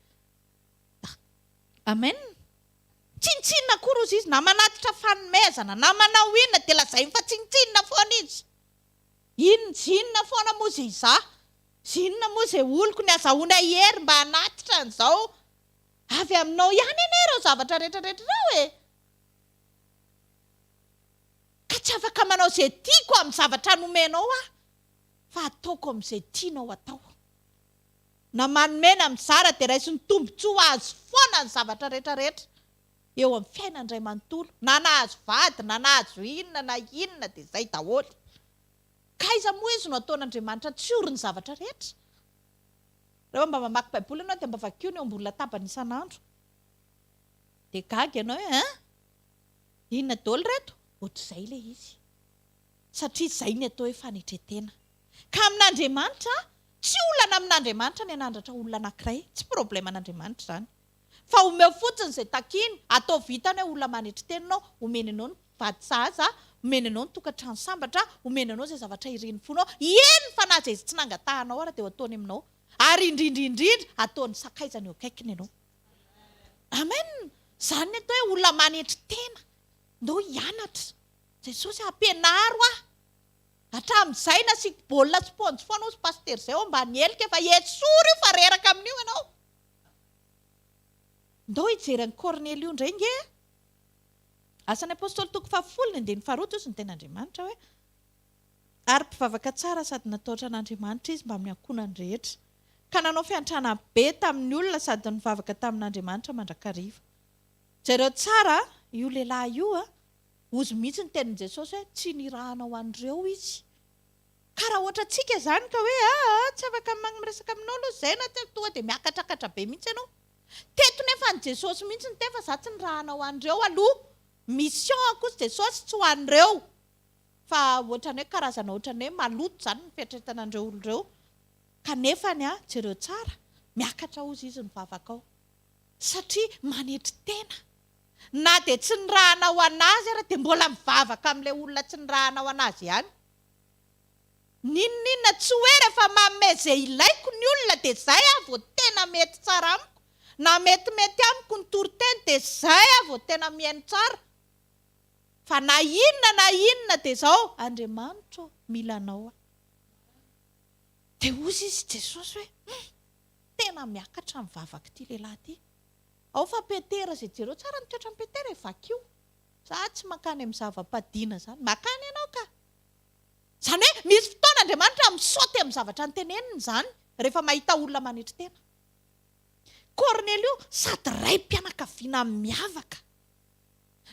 Amen. Tsinontsinona akory ozy izy, na manatitra fanomezana, na manao inona dia lazainy fa tsinontsinona foana izy. Inona, zinona foana moa izay izaho, zinona moa izay oloko ny azahoana hery mba hanatitra an'izao. Avy aminao ihany anie ireo zavatra rehetra rehetra ireo e! Ka tsy afaka manao izay tiako amin'ny zavatra nomenao aho, fa ataoko amin'izay tianao atao. Na manome na mizara dia raisin'ny tombontsoa azo foana ny zavatra rehetra rehetra eo amin'ny fiainany iray manontolo. Na nahazo vady na nahazo inona na inona dia izay daholo. Ka aiza moa izy no ataon'Andriamanitra tsy ory ny zavatra rehetra? Rehefa mba mamaky baiboly ianao dia mba vakio ny eo ambony latabany isan'andro. Dia gaga ianao hoe hein? Inona daholo ireto? Ohatr'izay ilay izy. Satria izay ny atao hoe fanetren-tena. Ka amin'Andriamanitra, tsy olana amin'Andriamanitra ny hanandratra olona anankiray, tsy probleman'Andriamanitra izany. Fa omeo fotsiny izay takiany, ataovy hitany hoe olona manetry tena ianao, omeny anao ny vady sahaza, omeny anao ny tokantrano sambatra, omeny anao izay zavatra irin'ny fonao, eny fa na izay tsy nangatahanao ara dia ho ataony aminao. Ary indrindra indrindra, ataony sakaizany eo akaikiny ianao. Amen! Izany ny atao hoe olona manetry tena. Ndao hianatra. Jesosy ampianaro aho. Hatramin'izay nasiako baolina spaonjy foana hozy pasitera izay ao ambany helika fa esory io fa reraka amin'io ianao. Ndao hijery an'i Kornelio indray nge a. Asan'ny Apostoly toko fahafolo ny andininy faharoa toy ny tenin'Andriamanitra hoe, Ary mpivavaka tsara sady natahotra an'Andriamanitra izy mbamin'ny ankohonany rehetra, ka nanao fiantrana be tamin'ny olona sady nivavaka tamin'Andriamanitra mandrakariva. Jereo tsara io lehilahy io a. Ozy mihitsy ny tenin'i Jesosy hoe tsy nirahana ho an'ireo izy. Ka raha ohatra antsika izany ka hoe aa tsy afaka miresaka aminao aloha izay na tonga dia miakatrakatra be mihitsy ianao. Teto nefa ny Jesosy mihitsy niteny fa za tsy nirahana ho an'ireo aloha. Mission kosa Jesosy tsy ho an'ireo. Fa ohatran'ny hoe karazana ohatran'ny hoe maloto izany ny fieritreretana an'ireo olona ireo. Kanefany a, jereo tsara, miakatra ozy izy mivavaka ao. Satria manetry tena. Na dia tsy nirahana ho an'azy ara dia mbola mivavaka amin'ilay olona tsy nirahana ho an'azy ihany. N'inon'inona, tsy hoe rehefa manome izay ilaiko ny olona dia izay aho vao tena mety tsara amiko, na metimety amiko ny toriteny dia izay aho vao tena mihaino tsara. Fa na inona na inona dia izao, Andriamanitra ô, mila Anao aho. Dia hozy izy Jesosy hoe, hum, tena miakatra ny vavak'ity lehilahy ity. Ao fa Petera izay jereo tsara ny toetran'i Petera e, vakio. Za tsy mankany amin'ny zava-padiana izany. Mankany ianao ka. Izany hoe misy fotoana Andriamanitra misaoty amin'ny zavatra noteneniny izany rehefa mahita olona manetry tena. Kornelio sady raim-pianakaviana miavaka.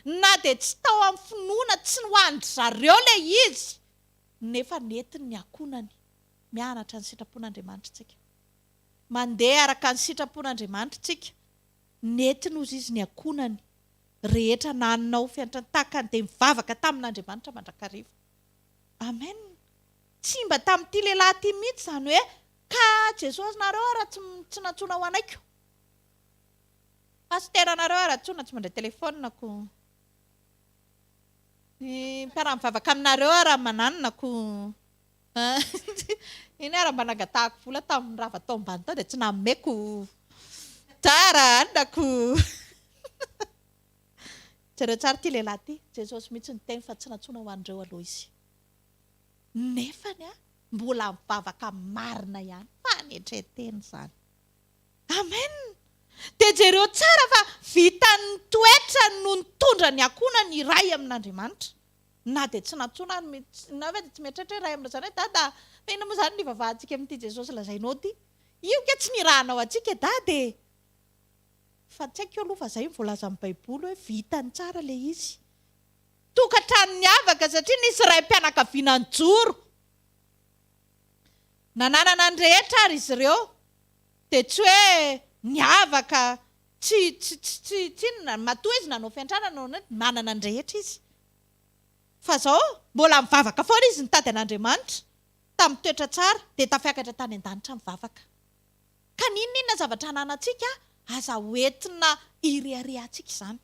Na dia tsy tao amin'ny finoana tsy ho an-dry zareo ilay izy nefa nentiny ny ankohonany. Mianatra ny sitrapon'Andriamanitra isika. Mandeha araka ny sitrapon'Andriamanitra isika. Nentiny hozy izy ny ankohonany rehetra nanao fiantran-takany dia nivavaka tamin'Andriamanitra mandrakariva. Amen. Tsy mba tamin'ity lehilahy ity mihitsy izany hoe ka Jesosy nareo ara tsy tsy nantsoina ho anaiko. Pasitera nareo ara antsoina tsy mandray telephone ko. Ny mpiara-mivavaka aminareo ara mananona ko. Iny ary mba nangatahako vola tamin'ny rava tao ambany tao dia tsy nameko. Tsara anako. Jereo tsara ity lehilahy ity. Jesosy mihitsy niteny fa tsy nantsoina ho an'ireo aloha izy. Nefany mbola mivavaka marina ihany. Fanetren-tena izany. Amen. Dia jereo tsara fa vitan'ny toetrany no nitondra ny ankohonany hiray amin'Andriamanitra. Na dia tsy nantsoina ary mihitsy, na dia tsy mieritreritra hoe ray amin'ireo zany hoe dada fa inona moa izany no ivavahantsika amin'ity Jesosy lazainao ity? Io nge tsy nirahanao antsika dada e! Fa tsy haiko aloha fa izay no voalazan'ny baiboly hoe vitany tsara ilay izy. Tokantrano niavaka satria nisy raim-pianakaviana nijoro. Nananana ny rehetra ary izy ireo dia tsy hoe niavaka. Tsy, tsy, tsy, tsy, tsy inona, matoa izy nanao fiantrana, nanao, manana ny rehetra izy. Fa zao, mbola mivavaka foana izy nitady an'Andriamanitra, tamin'ny toetra tsara, dia tafiakatra tany an-danitra mivavaka. Ka n'inon'inona zavatra ananantsika, aza hoentina hireharehantsika izany.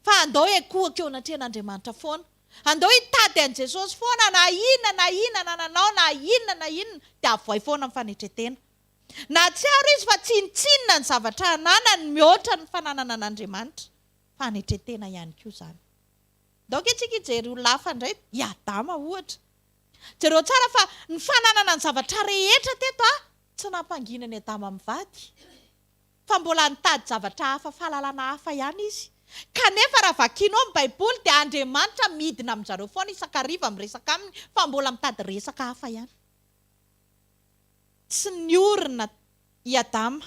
Fa andao hiekohoka eo anatrehan'Andriamanitra foana. Andao hitady an'i Jesosy foana na inona na inona anananao na inona na inona, dia avoay foana ny fanetren-tena. Nahatsiaro izy fa tsinontsinona ny zavatra ananany mihoatra ny fananana an'Andriamanitra. Fanetren-tena ihany koa izany. Ndao ange tsika hijery olona hafa indray, i Adama ohatra. Jereo tsara fa ny fananana ny zavatra rehetra teto tsy nampangina an'i Adama mivady, fa mbola nitady zavatra hafa, fahalalana hafa ihany izy. Kanefa raha vakianao ny Baiboly dia Andriamanitra midina amin-jareo foana isan-kariva miresaka aminy, fa mbola mitady resaka hafa ihany. Tsy niorina i Adama.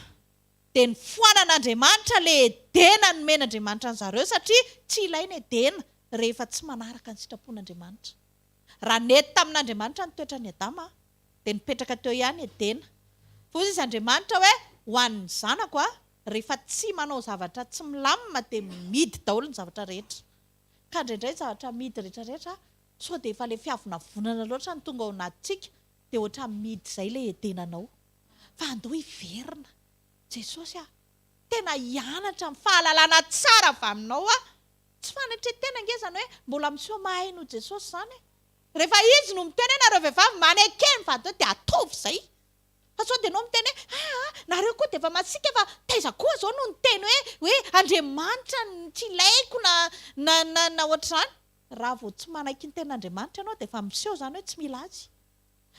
Dia nifoanan'Andriamanitra ilay Edena nomen'Andriamanitra an'zareo satria tsy ilaina Edena rehefa tsy manaraka ny sitrapon'Andriamanitra. Raha nety tamin'Andriamanitra ny toetran'i Adama dia nipetraka teo ihany Edena. Fa hoy izy Andriamanitra hoe ho an'ny zanako a, rehefa tsy manao zavatra tsy milamina dia mihidy daholo ny zavatra rehetra. Ka indraindray ny zavatra mihidy rehetra rehetra sao dia efa ilay fiavonavonana loatra no tonga ao anatintsika dia ohatran'ny mihidy izay ilay Edenanao. Fa andao hiverina. Jesosy ah! Tena hianatra ny fahalalana tsara avy aminao aho. Tsy fanetren-tena ange izany hoe mbola miseho mahay noho Jesosy izany e. Rehefa Izy no miteny hoe nareo vehivavy maneke ny vady dia ataovy izay. Fa sao dia ianao miteny hoe aa nareo koa dia efa masiaka fa taiza koa izao no niteny hoe hoe Andriamanitra no tsy ilaiko na na na na ohatr'izany. Raha vao tsy manaiky ny tenin'Andriamanitra ianao dia efa miseho izany hoe tsy mila Azy.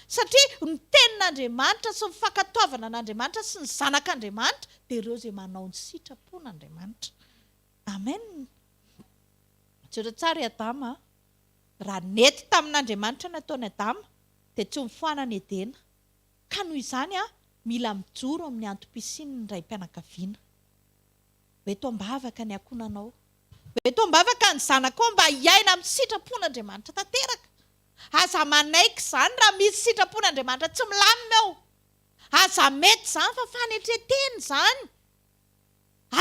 Satria ny tenin'Andriamanitra sy ny fankatoavana an'Andriamanitra sy ny zanak'Andriamanitra dia ireo izay manao ny sitrapon'Andriamanitra. Amen. Jereo tsara i Adama a. Raha nety tamin'Andriamanitra ny nataon'i Adama dia tsy nofoanana Edena. Ka noho izany mila mijoro amin'ny antom-pisiany ny raim-pianakaviana. Ho eto am-bavaka ny ankohonanao. Ho eto am-bavaka ny zanakao mba hiaina amin'ny sitrapon'Andriamanitra tanteraka. Aza manaiky izany raha misy sitrapon'Andriamanitra tsy milamina eo. Aza mety izany fa fanetren-tena izany.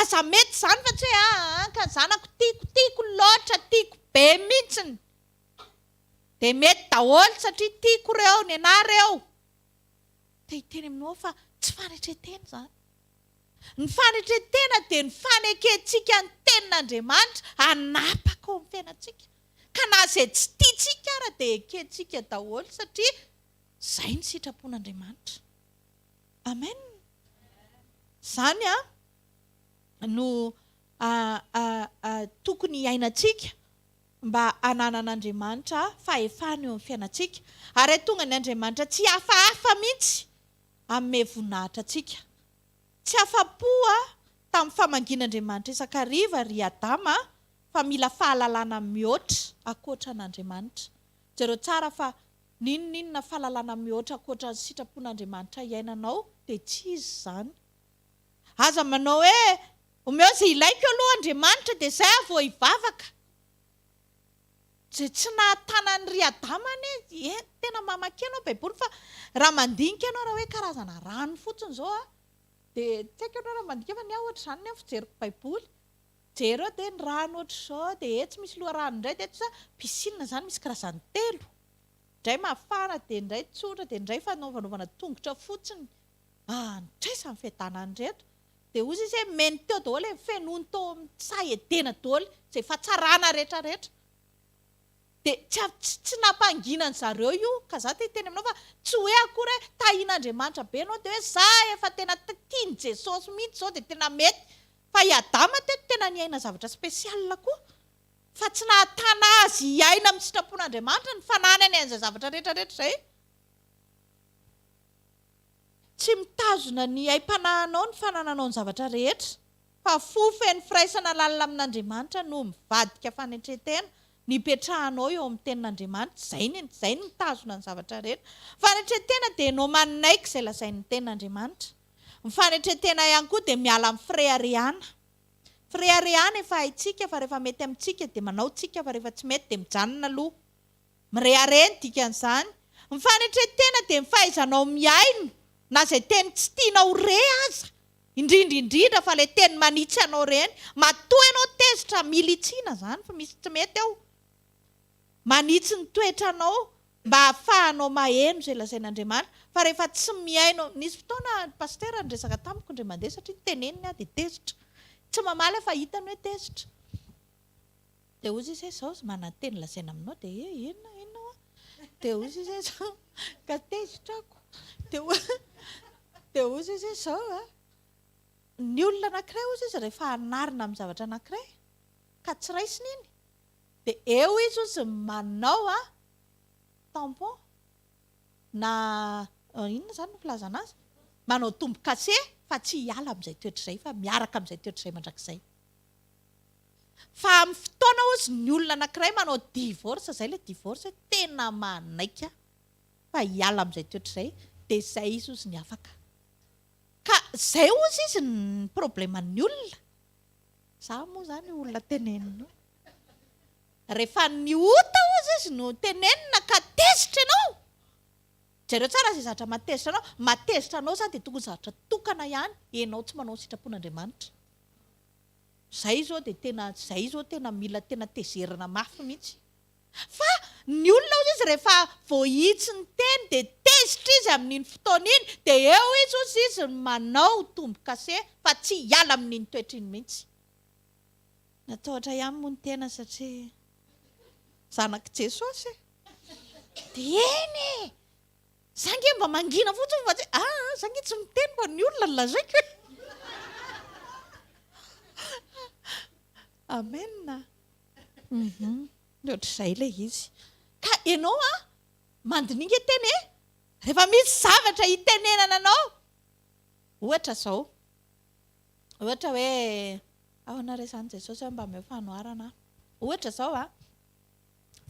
Aza mety izany fa tsy hoe aa ka zanako tiako, tiako loatra, tiako be mihitsiny. Dia mety daholo satria tiako ireo, nenaha ireo. Te hiteny aminao aho fa tsy fanetren-tena izany. Ny fanetren-tena dia ny fanekentsika ny tenin'Andriamanitra hanapaka ao amin'ny fiainantsika. Ka na izay tsy tiantsika ara dia ekentsika daholo satria izay ny sitrapon'Andriamanitra. Amen. Izany no tokony hiainantsika mba hananan'Andriamanitra fahefana eo amin'ny fiainantsika. Ary hahatonga ny Andriamanitra tsy hafahafa mihitsy hanome voninahitra antsika. Tsy afa-po tamin'ny famangian'Andriamanitra isan-kariva ry Adama fa mila fahalalana mihoatra ankoatra an'Andriamanitra. Jereo tsara fa n'inon'inona fahalalana mihoatra ankoatra ny sitrapon'Andriamanitra iainanao dia tsy izy izany. Aza manao hoe omeo izay ilaiko aloha Andriamanitra dia izay aho vao hivavaka. Izay tsy nahatana an'i ry Adama anie, eh, tena mamaky ianao baiboly fa raha mandinika ianao raha hoe karazana rano fotsiny izao an, dia tsy haiko ianao raha mandinika fa ny ahy ohatr'izany ny fijeriko baiboly. Jereo dia ny rano ohatr'izao dia etsy misy loharano indray dia etsy piscine izany misy karazany telo, indray mafana dia indray tsotra dia indray fanaovanaovana tongotra fotsiny, andraisa ny fiadanan'ireto dia hozy izy hoe meny teo daholo e, fenoiny tao amin'ny saha Edena daholo izay fahatsarana rehetra rehetra. Dia tsy tsy tsy nampangina an zareo io ka za te hiteny aminao fa tsy hoe akory hoe tahin'Andriamanitra be ianao dia hoe za efa tena tian'i Jesosy mihitsy izao dia tena mety fa i Adama teto tena niaina zavatra spécial koa fa tsy nahatana azy hiaina amin'ny sitrapon'Andriamanitra ny fananany an'izay zavatra rehetra rehetra izay. Tsy mitazona ny aim-panahinao ny fanananao ny zavatra rehetra, fa fo feno firaisana lalina amin'Andriamanitra no mivadika fanetren-tena, ny ipetrahanao eo amin'ny Tenin'Andriamanitra, izay ny izay no mitazona ny zavatra rehetra. Fanetren-tena dia ianao manaiky izay lazain'ny Tenin'Andriamanitra. Ny fanetren-tena ihany koa dia miala amin'ny fireharehana. Fireharehana efa haintsika fa rehefa mety amintsika dia manao tsika fa rehefa tsy mety dia mijanona aloha. Mirehareha ny dikan'izany. Ny fanetren-tena dia ny fahaizanao mihaino na izay teny tsy tianao re aza. Indrindra indrindra fa ilay teny manitsy anao ireny, matoa ianao tezitra, mila hitsiana izany fa misy tsy mety ao. Manitsy ny toetranao mba hahafahanao maheno izay lazain'Andriamanitra, fa rehefa tsy mihaino, nisy fotoana pasitera niresaka tamiko indray mandeha satria teneniny aho dia tezitra, tsy mamaly aho fa hitany hoe tezitra, dia hozy izy hoe izao izy mananteny lazaina aminao dia he inona inona hoa, dia hozy izy hoe izao ka tezitra ako, dia dia hozy izy hoe izao a, ny olona anankiray hozy izy rehefa anarina amin'ny zavatra anankiray ka tsy raisiny iny, Dia eo izy ozy manao a tampon na inona izany no filazana azy? Manao tombo-kase fa tsy hiala amin'izay toetra izay fa miaraka amin'izay toetra izay mandrakizay. Fa amin'ny fotoana ozy ny olona anankiray manao divorce, izay ilay divorce hoe tena manaika fa hiala amin'izay toetra izay dia izay izy ozy ny afaka. Ka izay ozy izy ny probleman'ny olona. Za moa zany olona tenenina. Rehefa ny ota ozy izy no tenenina ka tezitra ianao, jereo tsara izay zavatra mahatezitra anao, mahatezitra anao zany dia tokony zavatra tokana ihany, ianao tsy manao ny sitrapon'Andriamanitra. Zay zao dia tena, zay zao tena mila tena tezerina mafy mihitsy. Fa ny olona ozy izy rehefa voahitsy ny teny dia tezitra izy amin'iny fotoana iny dia eo izy ozy izy no manao tombo-kase fa tsy hiala amin'iny toetra iny mihitsy. Natahotra ihany moa ny tena satria zanak'i Jesosy e! Dia eny e! Za nge mba mangina fotsiny fa tsy aa za nge tsy miteny fa ny olona no lazaiko e! Amen! Hum ohatr'izay ilay izy. Ka ianao an, mandinika tena e! Rehefa misy zavatra itenenana anao, ohatra izao, ohatra hoe ahoana re izany Jesosy mba omeo fanoharana aho. Ohatra izao an,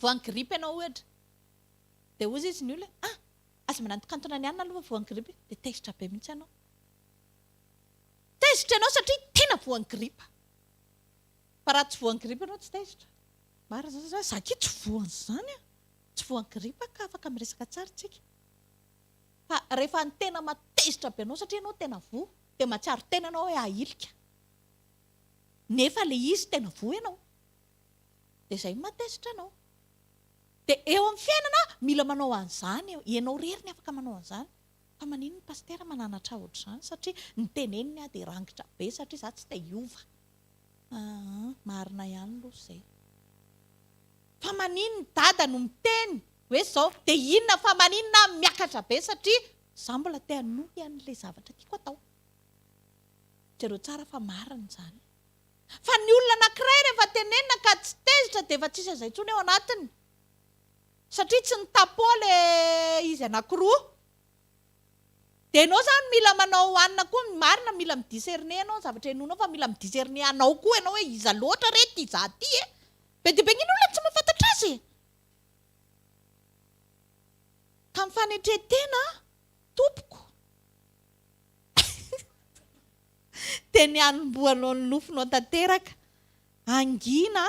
voan'ny grippe ianao ohatra, dia hozy izy ny olona hoe ah, aza manantokantona ny anona aloha fa voan'ny grippe, dia tezitra be mihitsy ianao. Tezitra ianao satria tena voan'ny grippe. Fa raha tsy voan'ny grippe ianao tsy tezitra. Marina zany hoe za akia tsy voan'izany an! Tsy voan'ny grippe ka afaka miresaka tsara tsika. Fa rehefa ny tena mahatezitra be anao satria ianao tena voa dia mahatsiaro tena ianao hoe ahilika. Nefa ilay izy tena voa ianao. Dia izay no mahatezitra anao. Dia eo amin'ny fiainana mila manao an'izany ianao irery ny afaka manao an'izany. Fa maninona ny pasitera mananatra ahy ohatr'izany satria ny teneniny aho dia rangitra be satria za tsy te hiova. Aa marina ihany aloha izay. Fa maninn dada no miteny hoe zao dia inona fa maninona aho miakatra be satria za mbola te hanohy an'ilay zavatra tiako atao. Jereo tsara fa marina izany. Fa ny olona anankiray rehefa tenenina ka tsy tezitra dia efa tsisy an'izay intsony ao anatiny. Satria tsy nitapo le izy anankiroa. Dia ianao izany mila manao anona koa, marina mila mi-discerner ianao ny zavatra henoinao fa mila mi-discerner anao koa ianao hoe iza loatra re ity za ity e! Be dia be ange ny olona tsy mahafantatra azy e! Ka ny fanetren-tena tompoko dia ny hanombohanao ny nofinao tanteraka, hangina,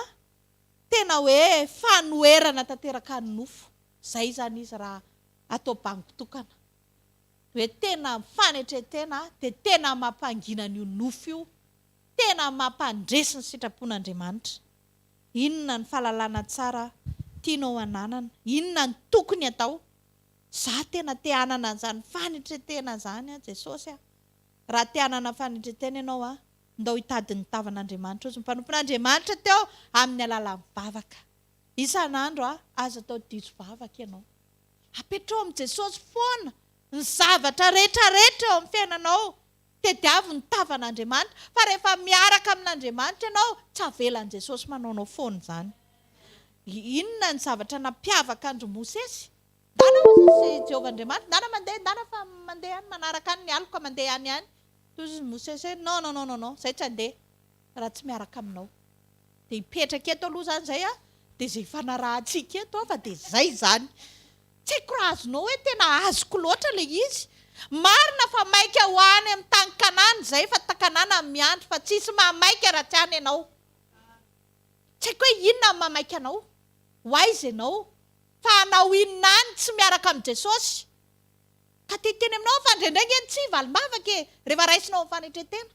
tena hoe fanoherana tanteraka ny nofo, izay izany izy raha atao bango tokana. Hoe tena fanetren-tena dia tena mampangina an'io nofo io, tena mampandresy ny sitrapon'Andriamanitra. Inona ny fahalalana tsara tianao hananana? Inona no tokony atao? Za tena te hanana an'izany fanetren-tena izany an, Jesosy a! Raha te hanana fanetren-tena ianao an, ndao hitady ny tavan'Andriamanitra hozy ny mpanompon'Andriamanitra teo amin'ny alalan'ny vavaka. Isan'andro an, aza atao diso vavaka ianao. Apetraho amin'i Jesosy foana ny zavatra rehetra rehetra eo amin'ny fiainanao. Tediavo ny tavan'Andriamanitra fa rehefa miaraka amin'Andriamanitra ianao, tsy avelan'i Jesosy manaonao foana izany. Inona ny zavatra nampiavaka an-dry Mosesy? Ndana hozy izy Jehovah Andriamanitra, ndana mandeha, ndana fa mandeha any manaraka any ny aloka mandeha any ihany. Hoy izy Mosesy hoe non non non non non, izay tsy handeha raha tsy miaraka aminao. Dia hipetraka eto aloha izany izay an, dia izay ifanarahantsika eto an, fa dia izay izany. Tsy haiko raha azonao hoe tena azoko loatra ilay izy. Marina fa maika ho any amin'ny tany Kanana izay fa tany Kanana no miandry fa tsisy mahamaika raha tsy any ianao. Tsy haiko hoe inona no mahamaika anao. Ho aiza ianao? Fa hanao inona any tsy miaraka amin'i Jesosy? Ka te hiteny aminao aho fa indraindray ange ny tsia valim-bavaka e! Rehefa raisinao amin'ny fanetren-tena.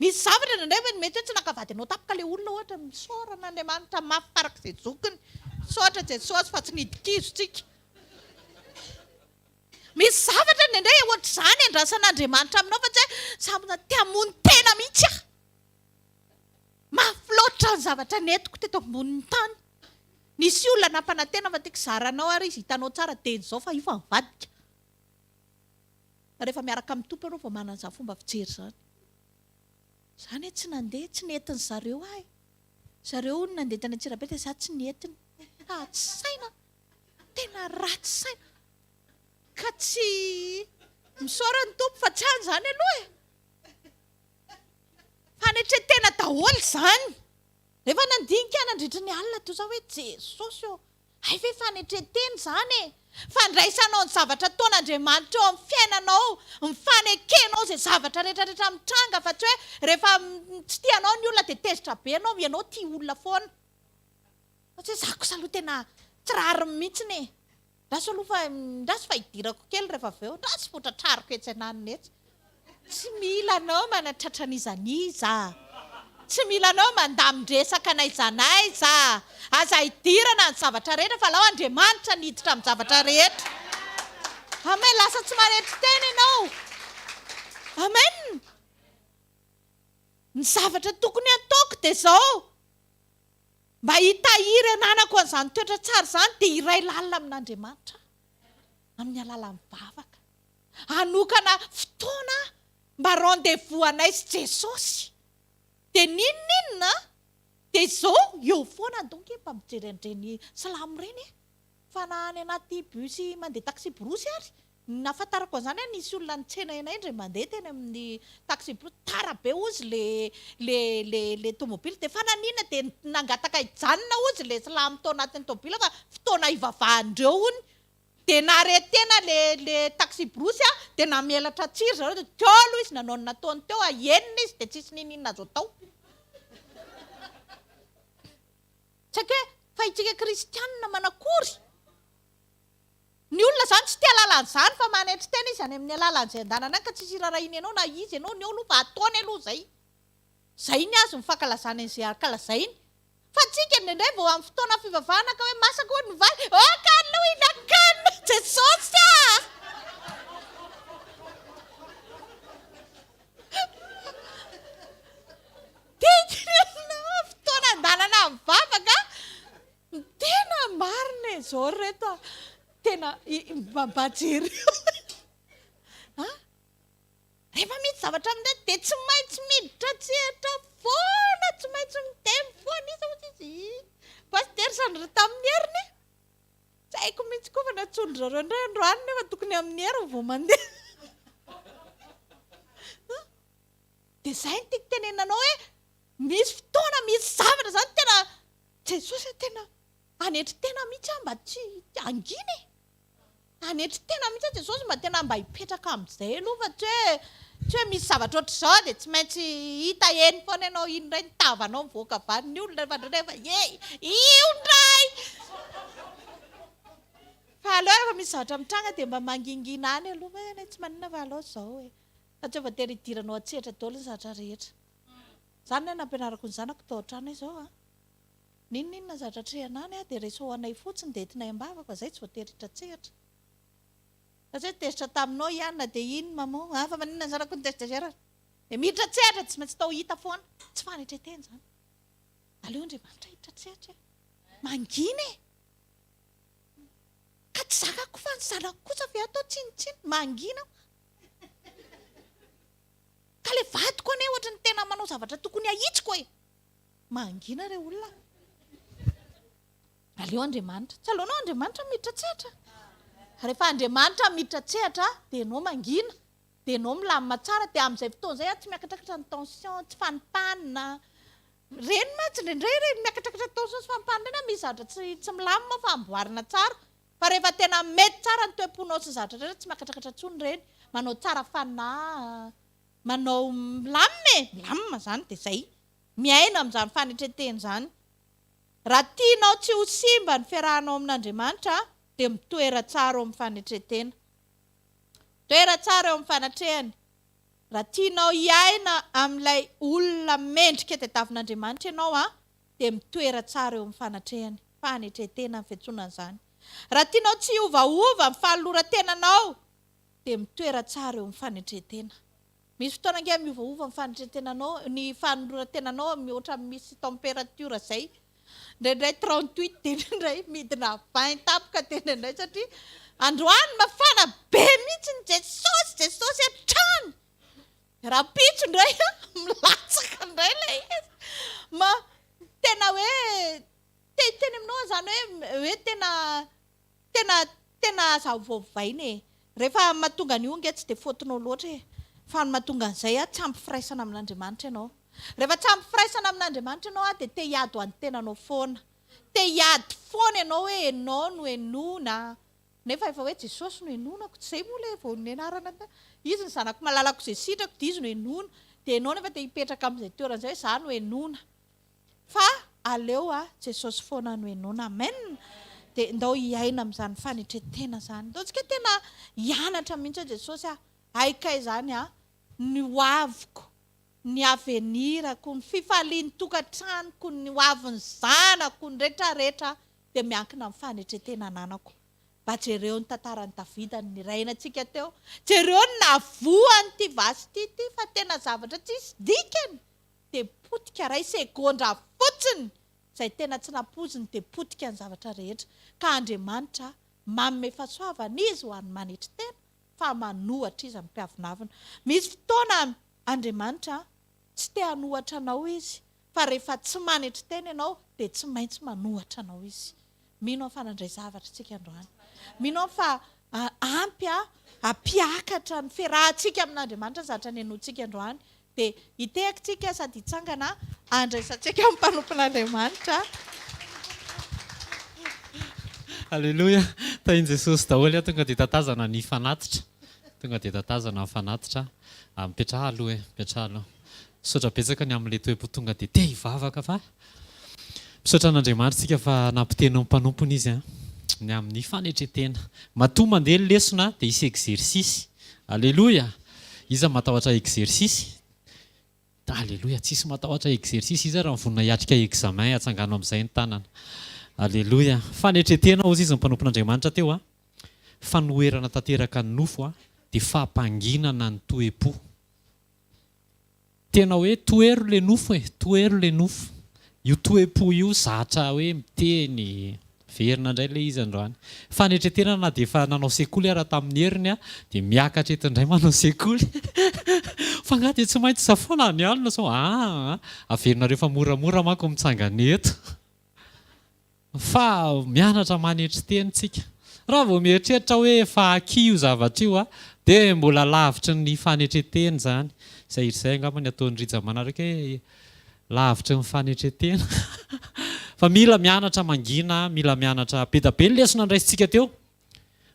Misy zavatra indraindray mety hoe tsy naka vady anao tampoka ilay olona ohatra, misaora an'Andriamanitra mafy farak'izay zokiny, misaotra Jesosy fa tsy nidi-kizo tsika. Misy zavatra indraindray ohatr'izany andrasan'Andriamanitra aminao fa tsy hoe samy te hamono tena mihitsy aho. Mafy loatra ny zavatra nentiko teto ambonin'ny tany. Nisy olona nampanantena fa tiako hizara anao ary izy hitanao tsara dia izao fa io fa nivadika. Rehefa miaraka amin'ny Tompo ianao vao manana izany fomba fijery izany. Za anie tsy nandeha, tsy nentin zareo ahy e. Zareo hono nandeha tany Antsirabe dia za tsy nentiny. Ratsy saina, tena ratsy saina. Ka tsy, misaora ny Tompo fa tsy any izany aloha e. Fanetren-tena daholo izany. Rehefa nandinika aho nandritra ny alina toa izao hoe Jesosy ô, hay ve fanetren-tena izany e? Fandraisanao ny zavatra ataon'Andriamanitra eo amin'ny fiainanao, ny fanekenao izay zavatra rehetra rehetra mitranga fa tsy hoe rehefa tsy tia anao ny olona dia tezitra be ianao, ianao tia olona foana. Fa tsy hoe za kosa aloha tena tsy rariny mihitsiny e. Ndraso aloha fa ndraso fa hidirako kely rehefa avy eo, ndraso fa ho tratrariko etsy ananona etsy. Tsy mila anao manatratra an'iza n'iza. Tsy mila anao mandamin-dresaka n'aiza n'aiza. Aza idirana ny zavatra rehetra fa alao Andriamanitra ny hiditra amin'ny zavatra rehetra. Amen, lasa tsy manetry tena ianao. Amen. Ny zavatra tokony hataoko dia izao. Mba hitahiry ananako an'izany toetra tsara izany dia hiray lalina amin'Andriamanitra aho amin'ny alalan'ny vavaka. Hanokana fotoana aho mba rendez-vous anay sy Jesosy. Dia n'inon'inona dia izao eo foana donc mba mijery an'ireny silamo ireny e. Fa na any anaty bus mandeha taxi-brousse ary, ny nahafantarako an'izany an, nisy olona nitsena anay indray mandeha teny amin'ny taxi-brousse, tara be hozy le le le le tomobile, dia fa naninona dia nangataka hijanona hozy le silamo tao anatin'ny tomobile fa fotoana hivavahan-dreo hono, dia naharetena le le taxi-brousse an, dia namelatra tsiry zareo dia teo aloha izy nanao ny nataony teo, enina izy dia tsisy niniana azo atao. Tsy haiko hoe fa itsika kristianina manakory? Ny olona izany tsy te hahalala an'izany fa manetry tena izy any amin'ny alalan'izay andanany any ka tsisy irarahiany anao na izy ianao ny eo aloha fa ataony aloha izay. Izay ny azy ny fankalazany an'izay ankalazainy. Fa tsika indraindray vao amin'ny fotoana fivavahana ka hoe masaka hono ny vary, oh kaloina kano Jesosy ah! Tena fotoana andanana mivavaka Ny tena marina e, zao ry reto a, tena mba jereo a, rehefa misy zavatra amin'ireny dia tsy maintsy miditra an-tsehatra foana, tsy maintsy miteny foana izy hozy izy, Pasitera Sandra tamin'ny heriny e, tsy haiko mihitsy koa fa nantsoin-dry zareo indray androany nefa tokony amin'ny heriny vao mandeha. Dia izay no tiako tenenina anao hoe misy fotoana, misy zavatra izany tena Jesosy a tena hanetry tena mihitsy aho mba tsy hangina e! Hanetry tena mihitsy aho Jesosy mba tena mba hipetraka amin'izay aloha fa tsy hoe tsy hoe misy zavatra ohatr'izao dia tsy maintsy hita eny foana ianao iny indray ny tavanao mivoaka avy any ny olona rehefa indraindray efa ye io indray! Fa aleo rehefa misy zavatra mitranga dia mba mangingina any aloha hoe tsy maninona fa aleo izao e! Fa tsy voatery hidiranao an-tsehatra daholo ny zavatra rehetra. Izany no nampianarako ny zanako tao an-trano hoe izao an, n'inon'inona zavatra atrehina any dia resaho anay fotsiny dia entinay am-bava fa izay tsy voatery hiditra an-tsehatra. Fa tsy hoe tezitra taminao i anona dia iny maman an, fa maninona ny zanako no tezitezerana? Dia miditra an-tsehatra tsy maintsy atao hita foana. Tsy fanetren-tena izany. Aleo Andriamanitra hiditra an-tsehatra e. Mangina e! Ka tsy zakako fa ny zanako kosa ve atao tsinontsinona? Mangina aho. Ka le vadiko anie ohatry ny tena manao zavatra tokony ahitsiko e! Mangina re olona a! Aleo Andriamanitra. Tsy aleonao Andriamanitra miditra an-tsehatra? Rehefa Andriamanitra miditra an-tsehatra dia ianao mangina, dia ianao milamina tsara, dia amin'izay fotoana izay tsy miakatrakatra ny tension, tsy fanimpanina. Ireny mantsy indraindray ireny miakatrakatra tension sy fanimpanina ireny misy zavatra tsy tsy milamina ao fa amboarina tsara. Fa rehefa tena mety tsara ny toe-ponao sy ny zavatra rehetra tsy miakatrakatra intsony ireny, manao tsara fanahy, manao milamina e, milamina izany dia izay, miaina amin'izany fanetren-tena izany. Raha tianao tsy ho simba ny fiarahanao amin'Andriamanitra dia mitoera tsara ao amin'ny fanetren-tena. Toera tsara eo amin'ny fanatrehany. Raha tianao hiaina amin'ilay olona mendrika tadiavin'Andriamanitra ianao an, dia mitoera tsara eo amin'ny fanatrehany. Fanetren-tena ny fiantsoana an'izany. Raha tianao tsy hiovaova ny fanoloran-tenanao, dia mitoera tsara eo amin'ny fanetren-tena. Misy fotoana ange miovaova ny fanetren-tenanao, ny fanoloran-tenanao mihoatra amin'ny misy température izay. Indraindray 38 dia indraindray midina 20 tampoka dia indraindray satria androany mafana be mihitsy ny Jesosy, Jesosy hatrany. Rahampitso indray milatsaka indray ilay izy. Ma, tena hoe te hiteny aminao aho izany hoe hoe tena Tena tena aza ovaovaina e! Rehefa mahatonga an'io ange tsy dia faute-nao loatra e! Fa ny mahatonga an'izay a, tsy ampy firaisana amin'Andriamanitra ianao. Rehefa tsy ampy firaisana amin'Andriamanitra ianao a, dia te hiady ho an'ny tenanao foana. Te hiady foana ianao hoe ianao no henoina, nefa efa hoe Jesosy no henoinako, tsy izay moa ilay vao nianarana teo? Izy ny zanako malalako izay sitrako dia Izy no henoina. Dia ianao nefa te hipetraka amin'izay toerana izay hoe izaho no henoina. Fa aleo a Jesosy foana no henoina. Amen! Dia ndao hiaina amin'izany fanetren-tena izany. Ndao tsika tena hianatra mihitsy hoe Jesosy a, hay kay izany a, ny ho aviko, ny avenir-ko, ny fifalian'ny tokantranoko, ny ho avin'ny zanako, ny retraretra dia miankina amin'ny fanetren-tena ananako. Mba jereo ny tantaran'i Davida nirainantsika teo. Jereo ny nahavoa an'ity Vasty ity fa tena zavatra tsisy dikany. dia potika ray segondra fotsiny izay tena tsy nampoiziny dia potika ny zavatra rehetra ka Andriamanitra manome fahasoavana izy ho an'ny manetry tena fa manohatra izy amin'ny mpiavonavona. Misy fotoana Andriamanitra tsy te hanohatra anao izy fa rehefa tsy manetry tena ianao dia tsy maintsy manohatra anao izy. Mino aho fa nandray zavatra isika androany. Mino aho fa ampy hampiakatra ny fiarahantsika amin'Andriamanitra ny zavatra nenointsika androany. Dia hitehaka isika sady hitsangana handraisantsika ny mpanompon'Andriamanitra. Aleloia! Tahin'i Jesosy daholo Tonga dia tatazana ny fanatitra. Tonga dia tatazana ny fanatitra. Mipetraha aloha e, mipetraha aloha. Misaotra betsaka ny amin'ilay toe-po tonga dia te hivavaka fa misaotra an'Andriamanitra isika fa nampiteny ny mpanompony Izy ny amin'ny fanetren-tena. Matoa mandeha ny lesona dia hisy exercice. Aleloia! Iza matahotra exercice? Aleloia! Tsisy matahotra exercice. Iza ary mivonona hiatrika examen? Atsangano amin'izay ny tanana. Aleloia! Fanetren-tena hozy izy ny mpanompon'Andriamanitra teo a. Fanoherana tanteraka ny nofo a, dia fampanginana ny toe-po. Tena hoe tohero le nofo e, tohero le nofo. Io toe-po io zatra hoe miteny, miverina indray le izy androany. Fanetretena na dia efa nanao sekoly ara tamin'ny heriny aho dia miakatra eto indray manao sekoly. Fa angaha dia tsy maintsy za foana any alina sao aa averinareo fa moramora manko mitsangana eto. Fa mianatra manetry tena tsika. Raha vao mieritreritra hoe efa acquis io zavatra io dia mbola lavitry ny fanetren-tena izany. Izay izay angamba ny ataon'i Rija manaraka hoe lavitry ny fanetren-tena. Fa mila mianatra mangina, mila mianatra be dia be ny lesona nraisintsika teo.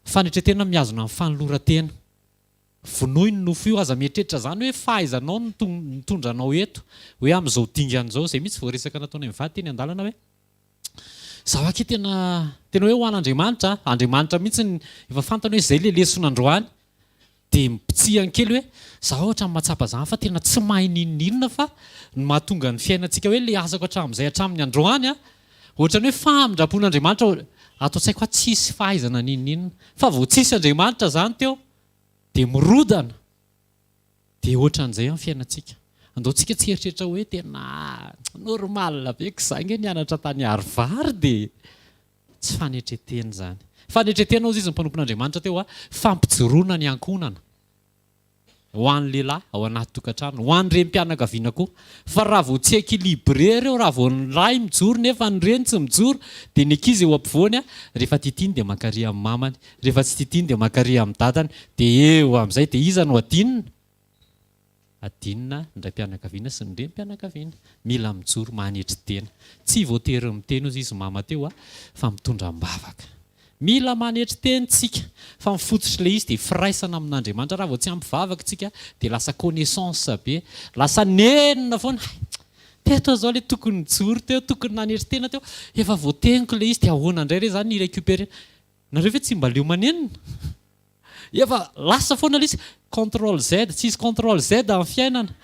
Fanetren-tena mihazona ny fanoloran-tena. Vonoy ny nofo io, aza mieritreritra izany hoe fahaizanao no nitondra anao eto, hoe amin'izao dingana izao. Izay mihitsy vao resaka nataonay mivady teny an-dalana hoe. Zaho akia tena tena hoe ho an'Andriamanitra a, Andriamanitra mihitsy ny efa fantany hoe izay le lesona androany dia mipitsihany kely hoe zaho ohatran'ny mahatsapa zany fa tena tsy mahay n'inon'inona fa ny mahatonga ny fiainantsika hoe le asako hatramin'izay hatramin'ny androany a ohatran'ny hoe famindram-pon'Andriamanitra ato an-tsaiko aho tsisy fahaizana n'inon'inona fa vao tsisy Andriamanitra zany teo dia mirodana Dia ohatran'izay amin'ny fiainantsika. Andao tsika tsy hieritreritra hoe tena normal be ko za nge nianatra tany Harvard e! Tsy fanetretena izany. Fanetretena hozy izy ny mpanompon'Andriamanitra teo a, fampijoroana ny ankohonana. Ho an'ny lehilahy ao anaty tokantrano, ho an'ny renim-pianakaviana koa. Fa raha vao tsy équilibré ireo, raha vao ny lahy mijoro nefa ny reny tsy mijoro, dia ny ankizy eo ampovoany a, rehefa tiatiany dia mankaria amin'ny mamany. Rehefa tsy tiatiany dia mankaria amin'ny dadany, dia eo amin'izay dia iza no adinina? Adinina ny raim-pianakaviana sy ny renim-pianakaviana. Mila mijoro manetry tena. Tsy voatery miteny hozy izy mama teo a, fa mitondra am-bavaka. Mila manetry tena tsika, fa ny fototr'ilay izy dia firaisana amin'Andriamanitra. Raha vao tsy ampy vavaka tsika dia lasa connaissance be, lasa nenina foana, hay, teto aho izao ilay tokony nijoro teo, tokony nanetry tena teo, efa voateniko ilay izy dia ahoana indray re izany ny hi-recuperer. Nareo ve tsy mba leo manenina? Efa lasa foana ilay izy, contrôle Z, tsisy contrôle Z amin'ny fiainana.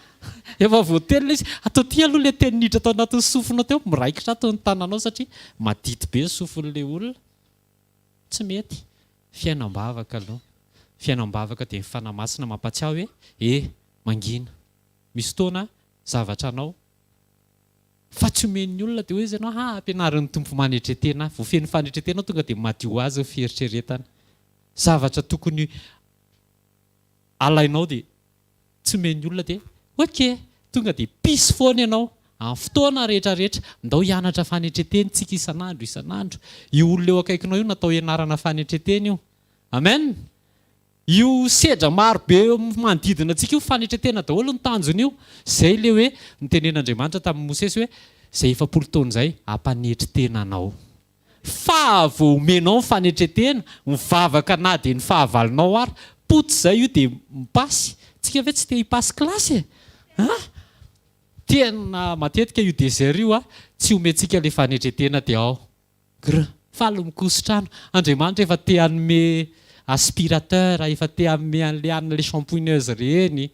Efa voateny ilay izy, atao ty aloha ilay teny niditra tao anatin'ny sofinao teo, miraikitra ato ny tananao satria madity be ny sofin'ilay olona. Tsy mety. Fiainam-bavaka aloha. Fiainam-bavaka dia ny Fanahy Masina mampatsiahy hoe, e, mangina. Misy fotoana zavatra anao fa tsy omen'ny olona dia hoy izy ianao, ha, ampianarin'ny Tompo manetre-tena ahy. Voafehin'ny fanetren-tena tonga dia madio ho azy ny fieritreretana. Zavatra tokony alainao dia tsy omen'ny olona dia ok, tonga dia peace foana ianao amin'ny fotoana rehetra rehetra. Ndao hianatra fanetren-tena tsika isan'andro isan'andro. Io olona eo akaikinao io natao hianarana fanetren-tena io. Amen! Io sedra maro be manodidina antsika io fanetren-tena daholo ny tanjon'io. Izay ilay hoe nitenen'Andriamanitra tamin'i Mosesy hoe izay 40 taona izay hampanetry tena anao. Fa vao omenao ny fanetren-tena, mivavaka na dia ny fahavalonao ary, potsy izay io dia mipasy. Tsika ve tsy te hipasy kilasy e? An? Tena matetika io désert io a, tsy omentsika ilay fanetren-tena dia ao. Gr. Faly mikoso-trano. Andriamanitra efa te hanome aspirateur, efa te hanome an'ilay anona ilay shampoineuse ireny.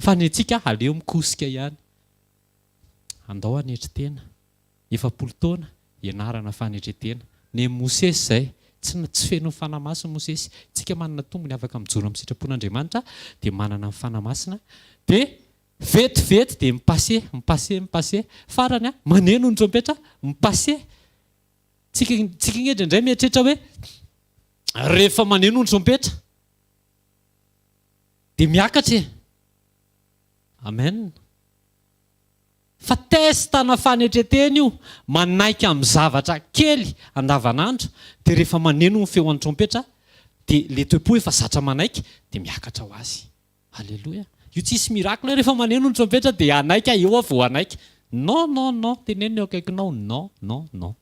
Fa ny antsika aleo mikosika ihany. Andao hanetry tena. 40 taona ianarana fanetren-tena. Nen'i Mosesy izay. Tsy tsy feno ny Fanahy Masina Mosesy. Tsika manana tombony afaka mijoro amin'ny sitrapon'Andriamanitra dia manana ny Fanahy Masina dia vetivety dia mi-passer, mi-passer, mi-passer. Farany an, maneno ny trompetra, mi-passer. Tsika tsika nge indraindray mieritreritra hoe rehefa maneno ny trompetra dia miakatra e. Amen. Fa test ana fanetretena io, manaiky amin'ny zavatra kely andavanandro, dia rehefa maneno ny feon'ny trompetra dia le toe-po efa zatra manaiky dia miakatra ho azy. Aleloia. Io tsisy miracle hoe rehefa maneno ny trompetra dia hanaiky aho, eo aho vao hanaiky. Non non non, teneno ny eo akaikinao, non non non.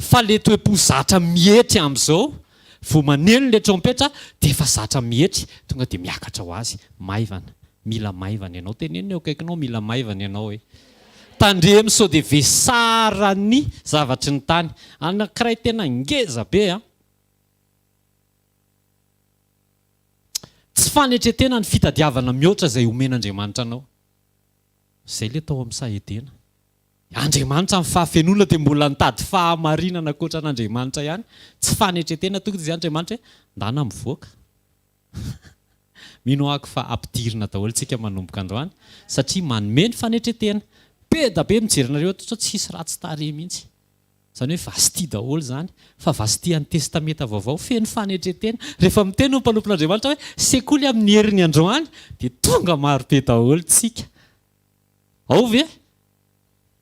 Fa le toe-po zatra mietry amin'izao, vao maneno le trompetra dia efa zatra mietry, tonga dia miakatra ho azy, maivana. Mila maivana ianao, teneno eo akaikinao mila maivana ianao e. Tandremo sao dia vesaran'ny zavatry ny tany. Anankiray tena ngeza be an. Tsy fanetren-tena ny fitadiavana mihoatra izay omen'Andriamanitra anao. Izay ilay tao amin'ny saha Edena. Andriamanitra amin'ny fahafenoana dia mbola nitady fahamarinana ankoatra an'Andriamanitra ihany. Tsy fanetren-tena tonga dia izay Andriamanitra hoe ndana mivoaka. Mino ahako fa ampidirina daholo tsika manomboka androany satria manome ny fanetren-tena. Be da be mijery anareo ato sao tsisy ratsy tarehy mihitsy. Izany hoe Vasty daholo izany. Fa Vasty an'ny Testamenta Vaovao feno fanetren-tena. Rehefa miteny ny mpanompon'Andriamanitra hoe sekoly amin'ny heriny androany dia tonga maro be daholo tsika. Ao ve?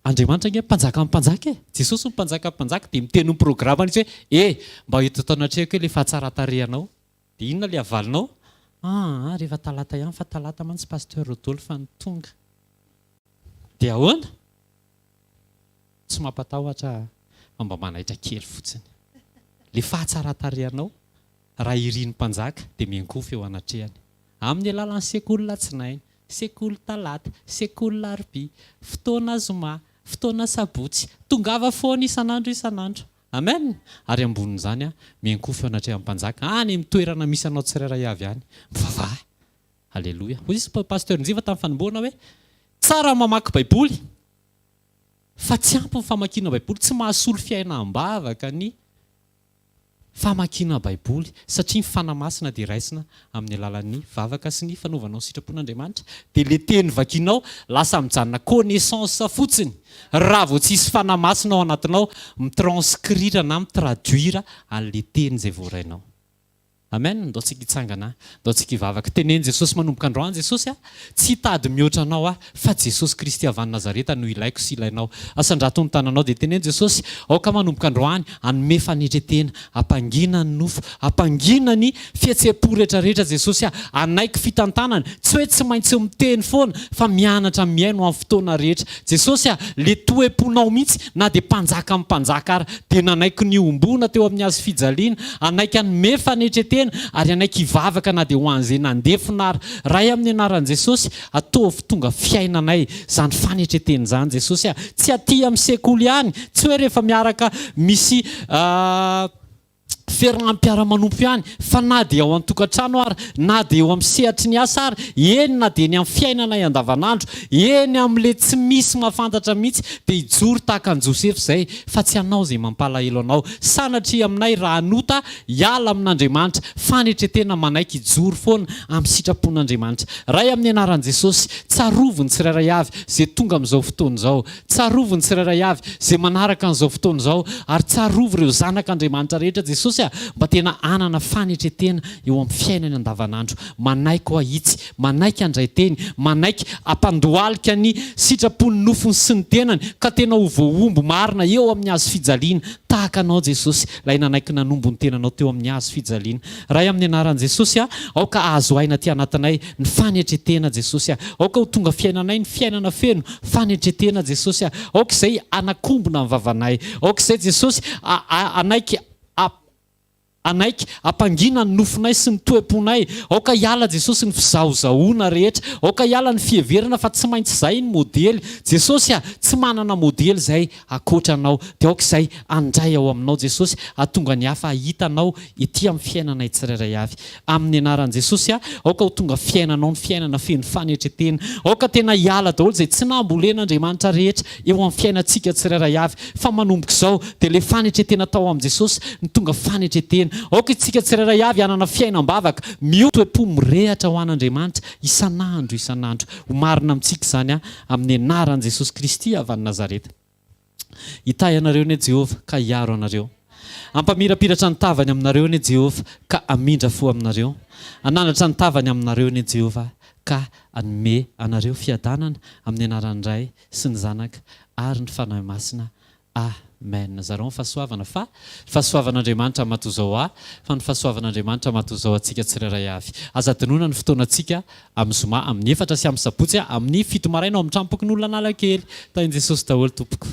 Andriamanitra ange mpanjakan'ny mpanjaka e! Jesosy no mpanjakan'ny mpanjaka dia miteny ny programany izy hoe e! Mba eto ato anatrehako eo ilay fahatsaran-tarehanao. Dia inona ilay avalinao? Aa rehefa talata ihany fa talata mantsy Pasteur Rodolphe no tonga. Dia ahoana? Tsy mampatahotra fa mba manaitra kely fotsiny. Ilay fahatsaran-tarehanao raha irin'ny mpanjaka dia miankohofa eo anatrehany. Amin'ny alalan'ny sekoly latsinainy, sekoly talata, sekoly larobia, fotoana zoma, fotoana sabotsy. Tongava foana isan'andro isan'andro. Amen! Ary ambonin'izany, miankohofa eo anatrehan'ny mpanjaka, any amin'ny toerana misy anao tsirairay avy any. Mivavaha. Aleloia. Hoy izy Pasteur Njiva tamin'ny fanombohana hoe, Tsara ny mamaky Baiboly, fa tsy ampy ny famakiana Baiboly, tsy mahasolo fiainam-bavaka ny Famakiana Baiboly, satria ny Fanahy Masina dia raisina amin'ny alalan'ny vavaka sy ny fanaovanao ny sitrapon'Andriamanitra, dia le teny vakianao lasa mijanona connaissance fotsiny raha vao tsisy Fanahy Masina ao anatinao mi-transcrire na mi-traduire an'le teny izay voarainao. Amen, ndao tsika hitsangana, ndao tsika hivavaka. Teneno Jesosy manomboka androany Jesosy a, tsy hitady mihoatra anao aho fa Jesosy Kristy avy any Nazareta no ilaiko sy ilainao. Asandrato ny tananao dia teneno Jesosy, aoka manomboka androany hanome fanetretena, hampangina ny nofo, hampangina ny fihetseham-po rehetra rehetra Jesosy a, hanaiky fitantanana, tsy hoe tsy maintsy miteny foana fa mianatra mihaino amin'ny fotoana rehetra. Jesosy a, le toe-ponao mihitsy na dia mpanjaka amin'ny mpanjaka ara dia nanaiky niombona teo amin'ny hazo fijaliana, hanaiky hanome fanetretena ary hanaiky hivavaka na dia ho an'izay nandefona ara. Ray amin'ny anaran'i Jesosy, ataovy tonga fiainanay izany fanetretena izany Jesosy a! Tsy aty amin'ny sekoly ihany, tsy hoe rehefa miaraka misy. fiaraha-mpiara-manompo ihany fa na dia ao an-tokantrano ary, na dia eo amin'ny sehatry ny asa ary, eny na dia eny amin'ny fiainanay andavanandro, eny amin'ilay tsy misy mahafantatra mihitsy dia hijoro tahaka an'i Josefa izay fa tsy hanao izay mampalahelo anao. Sanatria aminay raha hanota hiala amin'Andriamanitra, fanetretena manaiky hijoro foana amin'ny sitrapon'Andriamanitra. Ray amin'ny anaran'i Jesosy, tsarovy ny tsirairay avy izay tonga amin'izao fotoana izao. Tsarovy ny tsirairay avy izay manaraka an'izao fotoana izao ary tsarovy ireo zanak'Andriamanitra rehetra Jesosy a! mba tena hanana fanetretena eo amin'ny fiainany andavanandro. Manaiky ho ahitsy, manaiky handray teny, manaiky hampandohalika ny sitrapon'ny nofony sy ny tenany ka tena ho voahombo marina eo amin'ny hazo fijaliana tahaka Anao Jesosy, ilay nanaiky nanombo ny tenanao teo amin'ny hazo fijaliana. Ray amin'ny anaran'i Jesosy a, aoka hahazo aina aty anatinay ny fanetretena Jesosy a, aoka ho tonga fiainanay ny fiainana feno fanetretena Jesosy a, aoka izay hanakombona ny vavanay, aoka izay Jesosy a hanaiky a hanaiky hampangina ny nofonay sy ny toe-ponay, aoka hiala Jesosy ny fizahozahoana rehetra, aoka hiala ny fiheverana fa tsy maintsy izay ny modely, Jesosy a, tsy manana modely izay Ankoatra Anao, dia aoka izay handray ao Aminao Jesosy, hahatonga ny hafa hahita Anao ety amin'ny fiainanay tsirairay avy. Amin'ny anaran'i Jesosy aho, aoka ho tonga fiainanao ny fiainana feno fanetretena. Aoka tena hiala daholo izay tsy nambolen'Andriamanitra rehetra eo amin'ny fiainantsika tsirairay avy, fa manomboka izao dia ilay fanetretena tao amin'i Jesosy no tonga fanetretena. Aoka isika tsirairay avy hanana fiainam-bavaka, mioty toe-po mirehatra ho an'Andriamanitra isan'andro isan'andro. Ho marina amintsika izany amin'ny anaran'i Jesosy Kristy avy any Nazareta. Hitahy anareo anie Jehovah ka hiaro anareo. Hampamirapiratra ny tavany aminareo anie Jehovah ka hamindra fo aminareo. Hanandratra ny tavany aminareo anie Jehovah ka hanome anareo fiadanana amin'ny anaran'ny Ray sy ny Zanaka ary ny Fanahy Masina. Amen. Zarao ny fahasoavana fa ny fahasoavan'Andriamanitra matozao ahy fa ny fahasoavan'Andriamanitra matozao antsika tsirairay avy. Aza adinoina ny fotoanantsika amin'ny zoma amin'ny efatra sy amin'ny sabotsy amin'ny fito maraina ao amin'ny tranompokonolona Analakely. Tahin'i Jesosy daholo tompoko.